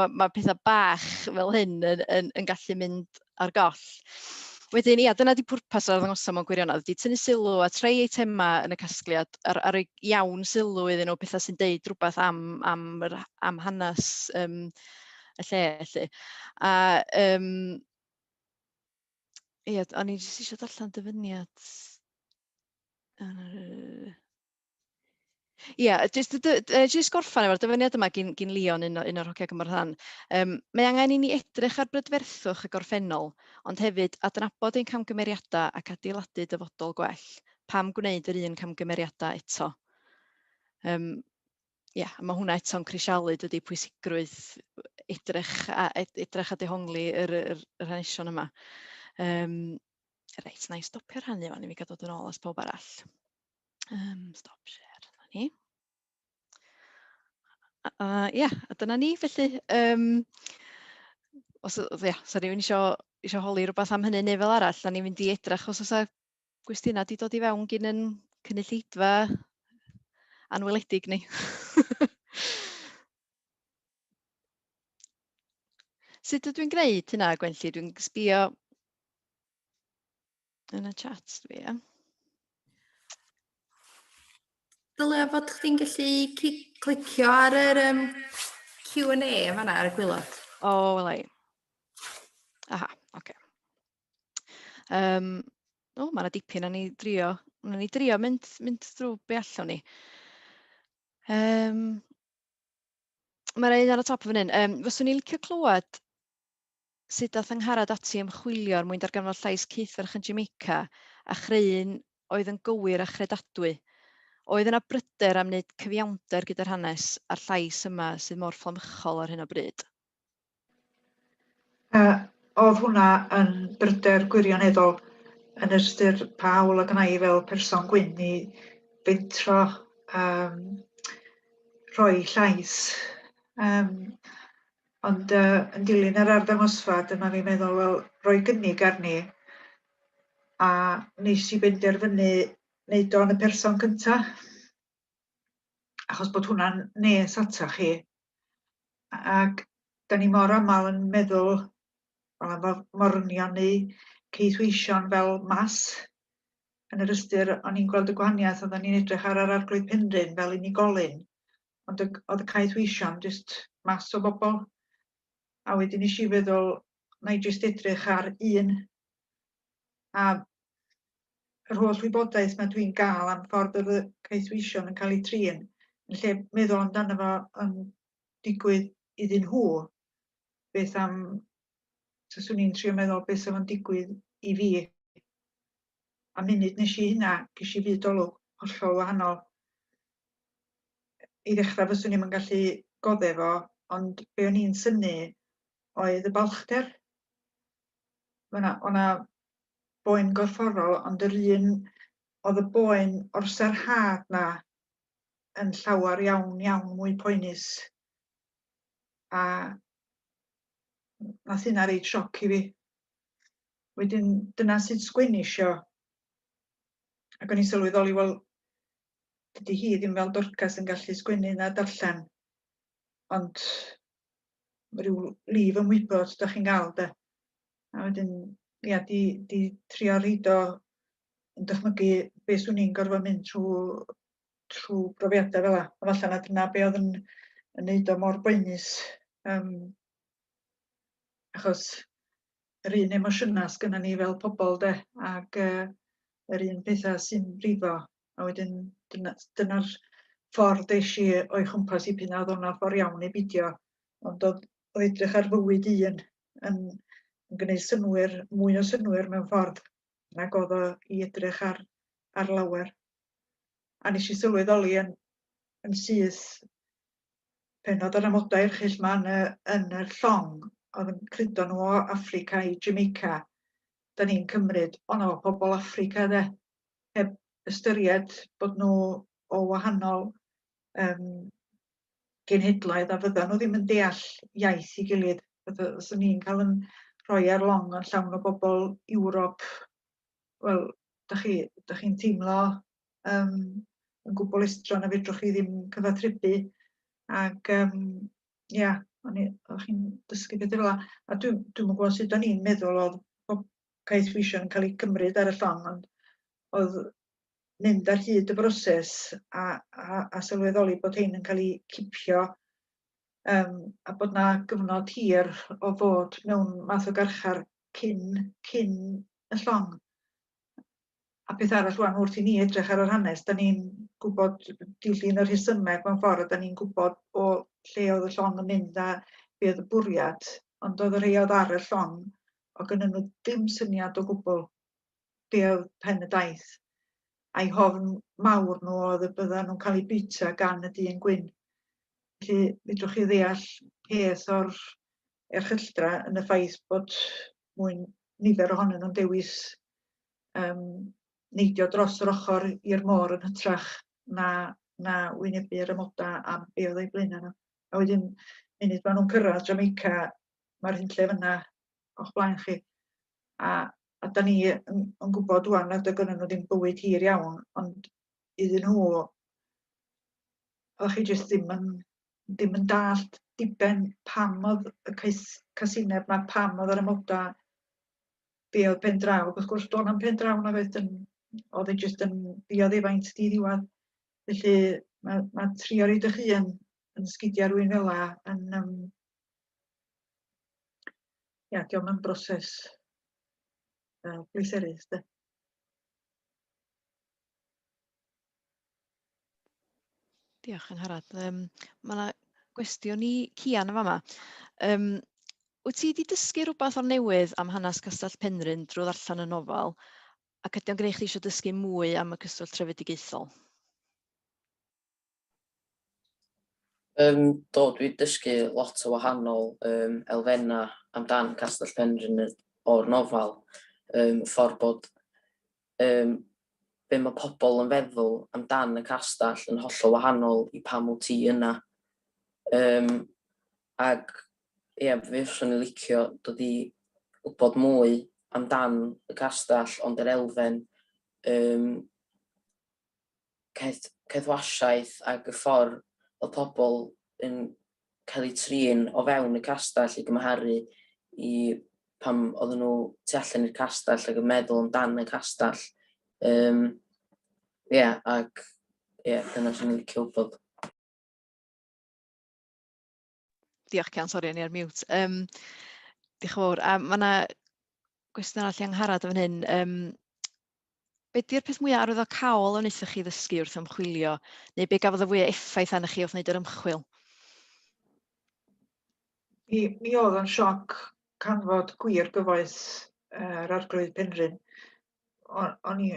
mae pethau bach fel hyn yn gallu mynd ar goll. Wedyn, ia, dyna di pwrpas yr arddangosfa mewn gwirionedd, di tynnu sylw at rhai eitemau yn y casgliad, ar roi iawn sylw iddyn nhw, pethau sy'n deud rhywbeth am yr, am hanes y lle, felly. A ia, o'n i jyst eisiau darllen dyfyniad. Ia, jyst gorffen efo'r dyfyniad yma gin Leon, un o'r hogia gymryd rhan. Mae angen i ni edrych ar brydferthwch y gorffennol, ond hefyd adnabod ein camgymeriadau ac adeiladu dyfodol gwell. Pam gwneud yr un camgymeriadau eto? Ia, a mae hwnna eto'n crisialu, dydy, pwysigrwydd edrych a dehongli yr hanesion yma. Reit, na i stopio'r rhannu fan i fi gael dod yn ôl at pob arall. Stop share, dyna ni. Ia, a dyna ni, felly. Os, ia, sa rhywun isio holi rhywbeth am hynny neu fel arall, da ni'n mynd i edrych os oes gwestiynau di dod i fewn gyn yn cynulleidfa anweledig ni. Sut ydw i'n gwneud hynna, Gwenlli? Dwi'n sbio yn y chat dwi, ie. Dylai fod chdi'n gallu clicio ar yr Q&A fan'na ar y gwaelod. O, wela i. Aha, oce. O, mae yna dipyn, na ni drio, na ni drio mynd drwy be allwn ni. Mae'r un ar y top fan hyn. Fyswn i'n licio clywed sut daeth Angharad ati ymchwilio er mwyn darganfod llais caethferch yn Jamaica a chreu un oedd yn gywir a chredadwy. Oedd yna bryder am wneud cyfiawnder gyda'r hanes a'r llais yma sydd mor fflamychol ar hyn o bryd? Oedd hwnna yn bryder gwirioneddol yn ystyr pa hawl oedd gynna i fel person gwyn i fentro rhoi llais. Ond yn dilyn yr arddangosfa, dyma fi'n meddwl, wel, rhoi gynnig arni. A nes i benderfynu wneud o yn y person cynta, achos bod hwnna'n nes ata chi. Ac da ni mor aml yn meddwl, wel, am morynion neu caethweision fel mas, yn yr ystyr, o'n i'n gweld y gwahaniaeth, oedden ni'n edrych ar yr Arglwydd Penrhyn fel unigolyn, ond oedd y caethweision jyst mas o bobl. A wedyn nes i feddwl, na i jyst edrych ar un. A yr holl wybodaeth ma dwi'n gael am ffordd oedd y caethweision yn cael eu trin, yn lle meddwl amdano fo yn digwydd iddyn nhw, beth am, taswn i'n trio meddwl beth sydd yn digwydd i fi. A munud nes i hynna, ges i fyd olwg hollol wahanol. I ddechrau fyswn i'm yn gallu goddef fo, ond be o'n i'n synnu oedd y balchder. O'na boen gorfforol, ond yr un oedd y boen o'r sarhad na yn llawer iawn, iawn mwy poenus. A nath hynna reid sioc i fi. Wedyn dyna sut sgwennu isio. Ac o'n i'n sylweddoli, wel, dydy hi ddim fel Dorcas yn gallu sgwennu na darllen, ond mae rhyw lif ymwybod dach chi'n gael, de. A wedyn, ia, di trio rhoid o yn dychmygu be swn i'n gorfod mynd trwy brofiadau fel 'a. A falle na dyna be oedd yn neud o mor boenus. Achos yr un emosiynau sgynnon ni fel pobl, de, ac yr un pethau sy'n brifo. A wedyn dyna'r ffordd es i o'i chwmpas i p'un a oedd hwnna'n ffordd iawn neu beidio. Ond oedd edrych ar fywyd un yn gwneud synnwyr, mwy o synnwyr mewn ffordd nag oedd o i edrych ar lawer. A nes i sylweddoli yn syth pen oedd yr amodau erchyll 'ma yn yr llong, oedd yn cludo nhw o Affrica i Jamaica. Da ni'n cymryd, o no, pobl Affrica de, heb ystyried bod nhw o wahanol genhedlaeth a fyddan nhw ddim yn deall iaith ei gilydd. Fyswn ni'n cael yn rhoi ar long yn llawn o bobl Ewrop, wel, dach chi'n teimlo yn gwbl estron a fedrwch chi ddim cyfathrebu. Ac ia, o'ch chi'n dysgu pethau fel 'na. A dwi'm yn gwybod sut o'n i'n meddwl oedd caethweision yn cael eu cymryd ar y llong, ond oedd mynd ar hyd y broses a, a, a sylweddoli bod hyn yn cael eu cipio um, a bod na gyfnod hir o fod mewn math o garchar cyn, cyn y llong. A peth arall rwan, wrth i ni edrych ar yr hanes, da ni'n gwybod dilyn y rhesymeg mewn ffordd, a da ni'n gwybod o lle oedd y llong yn mynd a be oedd y bwriad, ond oedd y rhai oedd ar y llong, o gynnyn nhw ddim syniad o gwbl be oedd pen y daith. A'i hofn mawr nhw oedd y byddan nhw'n cael eu bwyta gan y dyn gwyn. Felly, fedrwch chi ddeall peth o'r erchylltra yn y ffaith bod mwy nifer ohonyn nhw'n dewis um, neidio dros yr ochr i'r môr yn hytrach na, na wynebu'r amodau am be oedd eu blaenau nhw. A wedyn, munud maen nhw'n cyrraedd Jamaica, mae'r hunllef yna o'ch blaen chi. A, a da ni yn, yn gwybod wan nad oedd gynnon nhw ddim bywyd hir iawn, ond iddyn nhw, oeddech chi jyst ddim yn, ddim yn dallt diben pam oedd y casineb 'ma, pam oedd yr amodau be oedd pen draw. Ac wrth gwrs, do'n am pen draw nag oedd yn, oedd e jyst yn ddioddefaint di-ddiwedd. Felly mae, mae trio roed eich hun yn sgidiau rhywun fel la yn... Um, ia, diolch yn broses bleserus, de. Diolch Angharad. Um, mae yna gwestiwn i Cian yn fama. Um, wyt ti wedi dysgu rhywbeth o'r newydd am hanes Castell Penrhyn drwy ddarllen y nofel, ac ydy o'n gwneud chdi eisiau dysgu mwy am y cyswllt trefedigaethol? Um, do, dwi wedi dysgu lot o wahanol um, elfennau amdan Castell Penrhyn o'r nofel. Um, ffordd bod um, be mae pobl yn feddwl amdan y castell yn hollol wahanol i pam wyt ti yna. Um, ac ie, fe fyswn i licio dod i wybod mwy amdan y castell, ond yr elfen um, caeth, caethwasiaeth ac y ffordd oedd pobl yn cael eu trin o fewn y castell i gymharu i pam oedden nhw tu allan i'r castell ac yn meddwl amdan y castell. Um, yeah, ac ie, yeah, dyna sy'n licio wybod. Diolch Cian, sori, o'n i ar mute. Um, diolch yn fawr. A mae yna gwestiwn arall i Angharad yn fan hyn. Um, be di'r peth mwyaf arwyddocaol a wnaethoch chi ddysgu wrth ymchwilio, neu be gafodd y fwyaf effaith arnoch chi wrth wneud yr ymchwil? Mi, mi oedd o'n sioc canfod gwir gyfoeth yr Arglwydd Penrhyn. O'n i,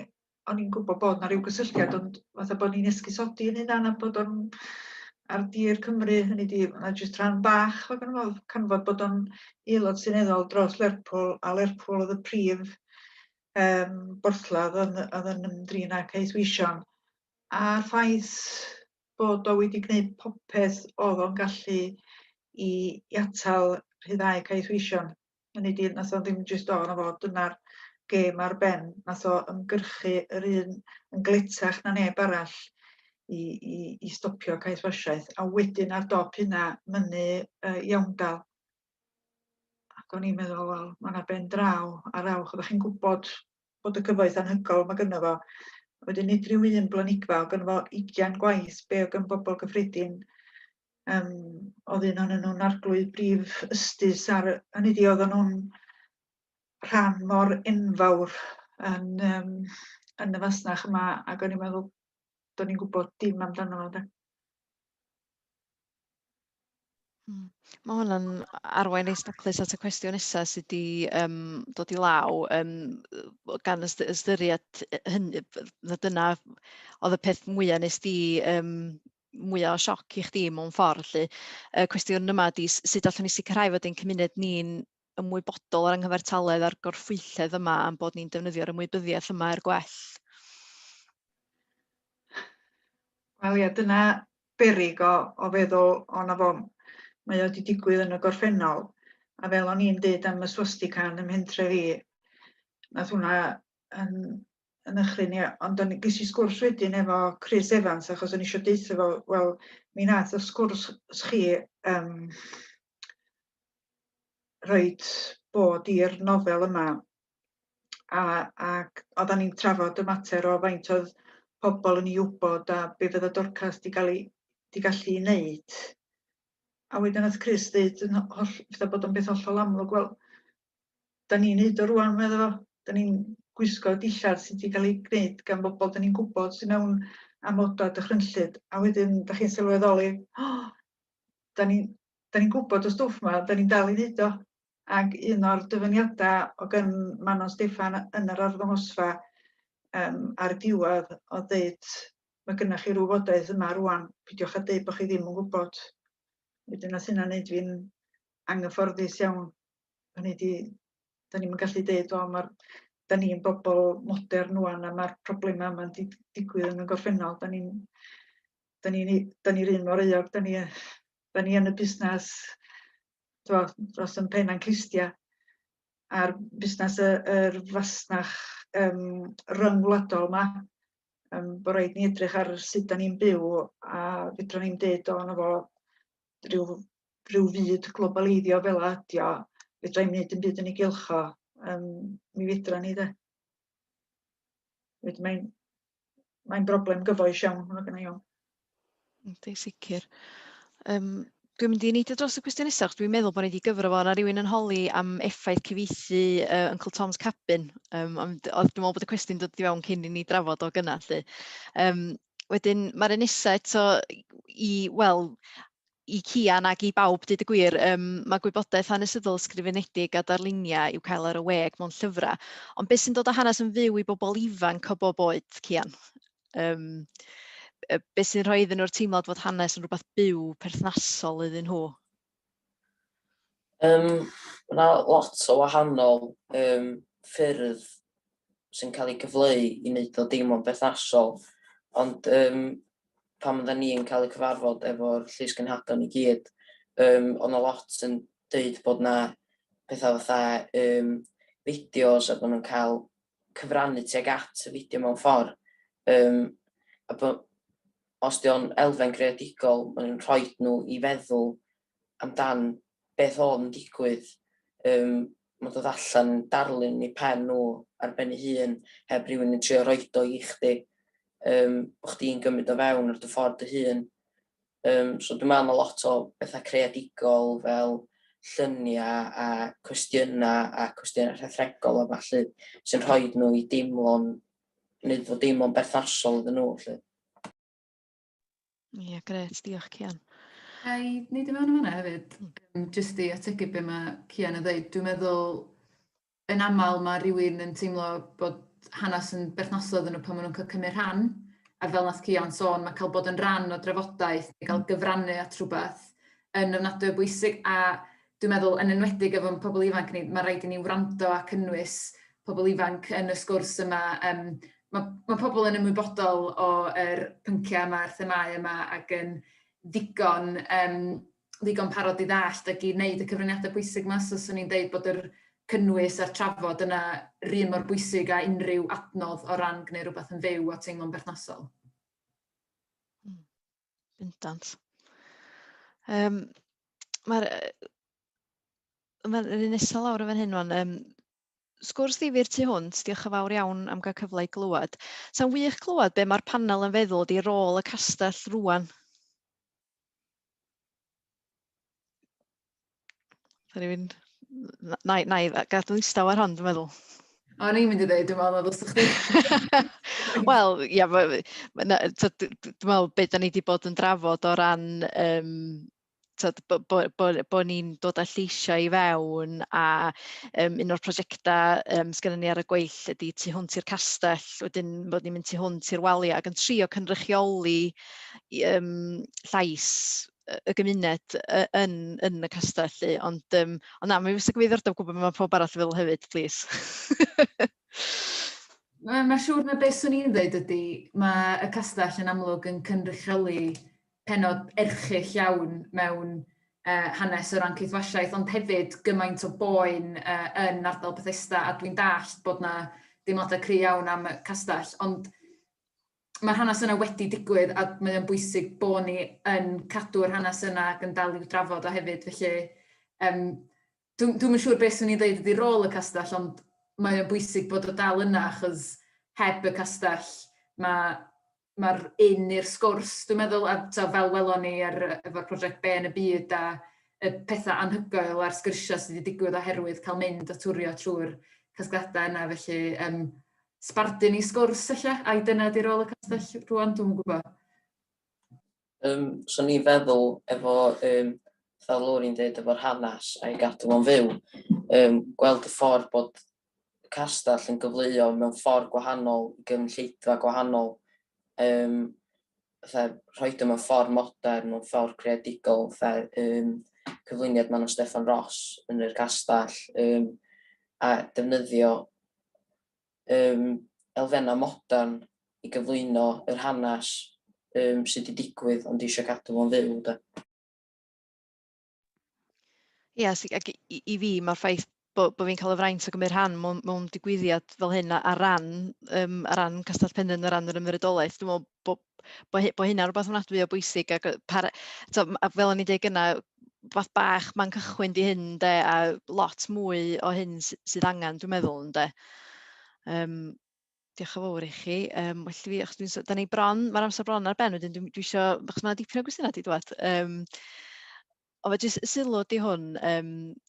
o'n i'n gwybod bod 'na ryw gysylltiad, ond fatha bod ni'n esgusodi yn hunan am bod o'n ar dir Cymru, hynny 'di, ma' jyst rhan bach o gynno fo, canfod bod o'n aelod seneddol dros Lerpwl, a Lerpwl oedd y prif um, borthladd oedd, oedd yn ymdrin â caethweision. A'r ffaith bod o wedi gwneud popeth oedd o'n gallu i, i atal rhyddhau caethweision. Hynny 'di, nath o ddim jyst o, 'na fo, dyna'r gêm ar ben. Nath o ymgyrchu yr un yn gletach na neb arall i, i, i stopio caethwasiaeth. A wedyn ar dop hynna, mynnu uh, iawndal. Ac o'n i'n meddwl, wel, mae yna ben draw ar awch. Oeddech chi'n gwybod bod y cyfoeth anhygoel mae gynno fo. Wedyn nid rhyw un blanhigfa, oedd gynno fo ugian gwaith be oedd gan bobl gyffredin. Um, oedd un ohonyn nhw'n arglwydd brif ystus ar, hynny di, oedden nhw'n rhan mor enfawr yn, um, yn y fasnach yma, ac o'n i'n meddwl, do'n i'n gwybod dim amdano fo. De. Hmm. Mae hwnna'n arwain reit daclus at y cwestiwn nesaf sydd wedi um, dod i law um, gan ystyried hynny, na dyna oedd y peth mwyaf nes di um, mwyaf o sioc i chdi mewn ffordd. Lly. Y cwestiwn yma ydy sut allwn ni sicrhau fod ein cymuned ni'n ymwybodol o'r anghyfartaledd a'r gorffwylledd yma a'n bod ni'n defnyddio'r ymwybyddiaeth yma er gwell? Wel ie, dyna beryg o, o feddwl, o na fo, mae o wedi digwydd yn y gorffennol. A fel o'n i'n deud am y swastika yn ym mhentre fi, nath hwnna yn, yn nychryn i, ond o'n, ges i sgwrs wedyn efo Chris Evans, achos o'n i eisiau deutha fo, wel, mi nath y sgwrs chi um, rhoid bod i'r nofel yma. A, ac oeddan ni'n trafod y mater o faint oedd pobl yn ei wybod a be fydda Dorcas 'di gael ei, 'di gallu ei wneud. A wedyn nath Chris ddeud yn holl, fatha bod o'n beth hollol amlwg, wel, da ni'n neud o rwan, medda fo. Da ni'n gwisgo dillad sydd wedi cael ei gwneud gan bobl da ni'n gwybod sydd mewn amodau dychrynllyd. A wedyn, da chi'n sylweddoli, oh, da ni'n da ni gwybod y stwff yma, da ni'n dal i wneud o. Ac un o'r dyfyniadau o gan Manon Steffan yn yr arddangosfa um, ar y diwedd o ddeud, mae gennych chi'r wybodaeth yma rwan, peidiwch â deud bod chi ddim yn gwybod. Wedyn nath hynna wneud fi'n anghyfforddus iawn. Hynny ydi, da ni'm yn gallu deud, o, mae'r, da ni'n bobl modern rwan a mae'r problemau yma'n digwydd yn y gorffennol. Da ni'n da ni'n da ni'r un mor euog, da ni, da ni yn y busnes dros yn pen a'n clustia a'r busnes y, yr fasnach um, ryngwladol yma. Um, bod rhaid ni edrych ar sut da ni'n byw a fedra ni'n deud o na fo rhyw, rhyw fyd globaleiddio fel a ydi o, fedra i'm wneud dim byd yn ei gylch o, um, mi fedra ni de. Wedyn mae'n mae'n broblem gyfoes iawn, hwnnw gynna i ofn. Yndi, sicr. Um, dwi'n mynd i neidio dros y cwestiwn nesaf, achos dwi'n meddwl bod ni wedi gyfro fo. Yna rhywun yn holi am effaith cyfieithu Uncle Tom's Cabin. Um, ond dwi'n meddwl bod y cwestiwn dod i fewn cyn i ni drafod o gynna, 'lly. Um, wedyn, mae'r un nesaf eto i, wel, i Cian ac i bawb, dweud y gwir, um, mae gwybodaeth hanesyddol ysgrifenedig a darluniau i'w cael ar y we ac mewn llyfrau. Ond beth sy'n dod â hanes yn fyw i bobl ifanc o bob oed, Cian? Um, beth sy'n rhoi iddyn nhw'r teimlad fod hanes yn rhywbeth byw perthnasol iddyn nhw? Mae 'na lot o wahanol yym ffyrdd sy'n cael eu cyfleu i wneud o deimlo'n berthnasol, ond yym pan oedden ni'n cael y cyfarfod efo'r llys genhadon i gyd, yym oedd 'na lot yn deud bod 'na petha fatha yym fideos a bod nhw'n cael cyfrannu tuag at y fideo mewn ffordd, yym a bo' os 'di o'n elfen greadigol, maen nhw'n rhoid nhw i feddwl amdan beth oedd yn digwydd, yym mae'n dod allan darlun yn eu pen nhw ar ben eu hun heb rywun yn trio roid o i chdi, yym bo' chdi'n gymryd o fewn ar dy ffordd dy hun. Yym so dwi'n meddwl ma' lot o betha creadigol fel lluniau a cwestiynau a cwestiynau rhethregol a ballu sy'n rhoid nhw i deimlo'n, wneud fo deimlo'n berthnasol iddyn nhw 'lly. Ie, grêt, diolch Cian. Ga i wneud i mewn yn fan'na hefyd? Jyst i ategu be mae Cian yn dweud, dwi'n meddwl yn aml mae rhywun yn teimlo bod hanes yn berthnasol iddyn nhw pan maen nhw'n cael cymryd rhan. A fel nath Cian sôn, mae cael bod yn rhan o drafodaeth, neu cael gyfrannu at rhywbeth yn ofnadwy o bwysig. A dwi'n meddwl, yn enwedig efo'n pobl ifanc ni, mae rhaid i ni wrando a cynnwys pobl ifanc yn y sgwrs yma. Um, mae, mae pobl yn ymwybodol o'r pynciau yma, a'r themâu yma, ac yn ddigon, um, ddigon parod i ddallt ac i wneud y cyfraniadau pwysig yma. So, swn i'n deud bod yr cynnwys a'r trafod yna rhan mor bwysig â unrhyw adnodd o ran gwneud rhywbeth yn fyw a teimlo'n berthnasol. Bendant. Um, Mae'r mae'r un nesaf lawr yn fan hyn wan. Um, sgwrs ddifyr tu hwnt, diolch yn fawr iawn am gael cyfle i glywed. Sa'n wych clywed be mae'r panel yn feddwl ydi rôl y castell rwan. Sa rhywun... Na, na i gadw ddistaw ar hon, dwi'n meddwl. O'n i'n mynd i ddweud, dwi'n meddwl na ddylsech chdi. Wel, ia, dwi'n meddwl beth da ni wedi bod yn drafod o ran um, tyd, bo, bo, bo, bo ni'n dod â lleisiau i fewn a um, un o'r prosiectau um, sgynnon ni ar y gweill ydy tu hwnt i'r castell, wedyn bod ni'n mynd tu hwnt i'r waliau ac yn trio cynrychioli um, llais y gymuned yn, yn y castell 'lly. Ond, um, ond na, mi fysa gyda ddiddordeb gwybod beth mae pawb arall yn feddwl hefyd, please. Mae'n ma siŵr na beth swn i'n dweud ydy, mae y castell yn amlwg yn cynrychioli pennod erchyll iawn mewn uh, hanes o ran caethwasiaeth, ond hefyd gymaint o boen uh, yn ardal Bethesda, a dwi'n dallt bod na deimladau cry iawn am y castell, ond mae'r hanes yna wedi digwydd a mae o'n bwysig bod ni yn cadw'r hanes yna ac yn dal i'w drafod o hefyd. Felly, um, dwi'n dwi yn siŵr beth swn i'n dweud ydy rôl y castell, ond mae o'n bwysig bod o dal yna, achos heb y castell mae mae'r in i'r sgwrs, dwi'n meddwl, a to, fel welon ni ar, efo'r prosiect Be yn y Byd a y pethau anhygoel a'r sgyrsiau sydd wedi digwydd oherwydd cael mynd a twrio trwy'r casgliadau yna, felly sbardun i sgwrs ella, ai dyna di rôl y castell rwan, dwi'm yn gwybod. So ni'n feddwl efo, fel Lori'n dweud, efo'r hanes a'i gadw fo'n fyw, gweld y ffordd bod y castell yn gyfleuo mewn ffordd gwahanol, i gynulleidfa gwahanol, fatha rhoid o mewn ffordd modern, mewn ffordd creadigol, fatha cyflwyniad Manon Steffan Ros yn yr castell, a defnyddio elfennau modern i gyflwyno yr hanes sydd wedi digwydd, ond eisiau cadw fo'n fyw, de. Ia, ac i fi mae'r ffaith bo fi'n cael y fraint o gymryd rhan mewn digwyddiad fel hyn ar ran Castell Penrhyn, ar ran yr Ymddiriedolaeth, dwi'n meddwl bo hynna'n rhywbeth ofnadwy o bwysig, ac to, a fel o'n i'n deud gynna, rhywbeth bach ma'n cychwyn di hyn, de, a lot mwy o hyn sydd angen, dwi'n meddwl, ynde. Diolch yn fawr i chi. Well i fi, achos dwi'n, da ni bron, mae'r amser bron ar ben, wedyn dwi isio, achos mae 'na dipyn o gwestiynau 'di dŵad. Ond fe jyst sylw di hwn,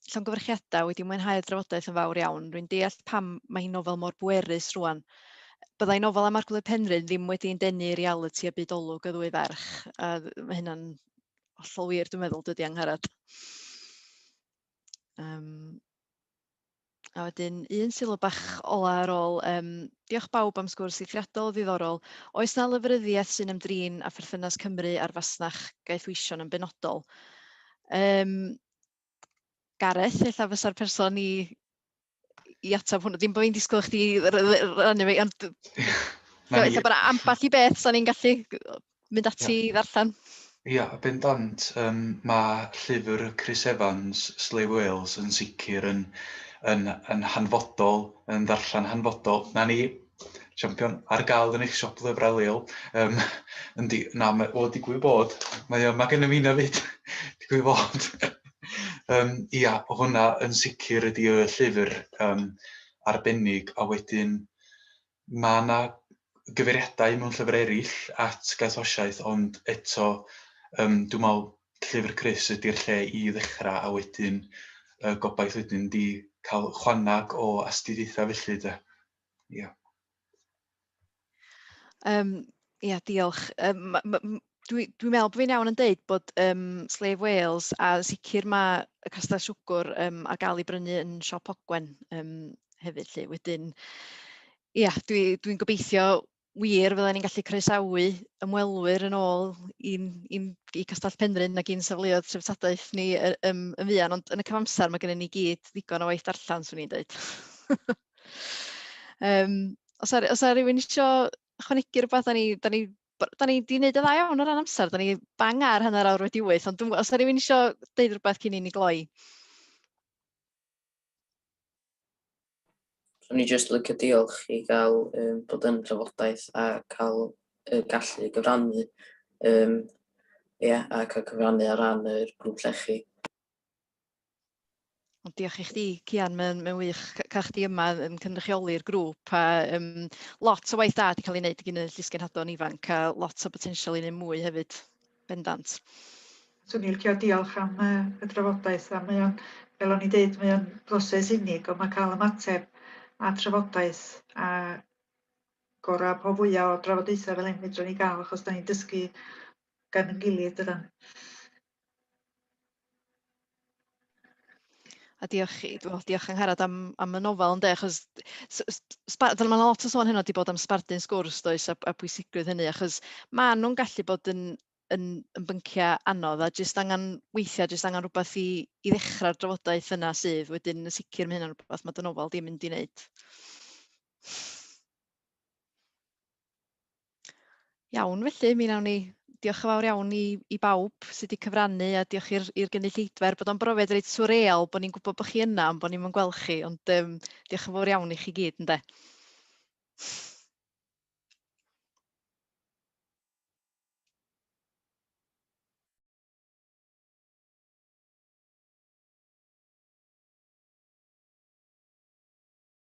llongyfarchiadau, wedi mwynhau'r drafodaeth yn fawr iawn. Rwy'n deall pam mae hi'n nofel mor bwerus rŵan. Byddai nofel am Arglwydd Penrhyn ddim wedi'n denu i realiti a byd olwg y ddwy ferch. A mae hynna'n hollol wir, dwi'n meddwl, dydy Angharad. A wedyn un sylw bach ola ar ôl. Diolch bawb am sgwrs eithriadol o ddiddorol. Oes 'na lyfryddiaeth sy'n ymdrin â pherthynas Cymru a'r fasnach gaethweision yn benodol? Gareth, ella fysa'r person i ateb hwnnw. Dim bod fi'n disgwyl chdi rannu fi, ond ella bod 'na ambell i beth 'sa ni'n gallu mynd ati i ddarllen. Ia, bendant, mae llyfr Chris Evans, Slave Wales, yn sicr yn hanfodol, yn ddarllen hanfodol. Na ni, champion, ar gael yn eich siop lyfrau leol. Yndi, na, mae, o, digwydd bod, mae gennym fi hynna fyd, digwydd bod. Ia, hwnna yn sicr ydi y llyfr arbennig, a wedyn mae yna gyfeiriadau mewn llyfr eraill at gaethwasiaeth, ond eto dwi'n meddwl llyfr Chris ydy'r lle i ddechrau, a wedyn gobaith wedyn di cael chwanag o astudiaethau felly, de. Ia. Ia, diolch. Dwi'n meddwl bod fi'n iawn yn deud bod Slave Wales a sicr mae y Castell Siwgr ar gael i brynu yn Siop Ogwen hefyd 'lly. Wedyn, ia, dwi'n gobeithio wir fydden ni'n gallu croesawu ymwelwyr yn ôl i Castell Penrhyn ac i'n safleoedd treftadaeth ni yn fuan, ond yn y cyfamser mae gennym ni gyd ddigon o waith darllen, swn i'n dweud. Os oes rhywun isio ychwanegu rhywbeth, da ni 'di wneud yn dda iawn o ran amser, da ni bang ar 8:30, ond os oes rhywun isio deud rhywbeth cyn i ni gloi? Swn i jyst licio diolch i gael bod yn trafodaeth a cael y gallu gyfrannu, ia, a cael cyfrannu ar ran yr grŵp llechi. Ond diolch i chdi, Cian, mae'n wych cael chdi yma yn cynrychioli'r grŵp a lot o waith da wedi cael ei wneud gan y llysgenhadon ifanc a lot o potensial i wneud mwy hefyd, bendant. Swn i'n licio diolch am y drafodaeth, a mae o'n, fel o'n i'n deud, mae o'n broses unig, ond mae cael ymateb a trafodaeth a gorau po fwyaf o drafodaethau fel hyn fedrwn ni gael, achos da ni'n dysgu gan yn gilydd, dydan. A diolch i, wel, diolch Angharad am y nofel ynde, achos mae 'na lot o sôn heno 'di bod am sbardun sgwrs, does, a pwysigrwydd hynny, achos maen nhw'n gallu bod yn bynciau anodd a jyst angen, weithiau jyst angen rhywbeth i ddechrau'r drafodaeth yna sydd, wedyn yn sicr mae hynna'n rhywbeth mae dy nofel di'n mynd i wneud. Iawn felly, mi nawn ni diolch yn fawr iawn i bawb sydd wedi cyfrannu a diolch i'r gynulleidfa er bod o'n brofiad reit surreal bod ni'n gwybod bod chi yna, ond bod ni'n gweld chi, ond diolch yn fawr iawn i chi gyd ynde.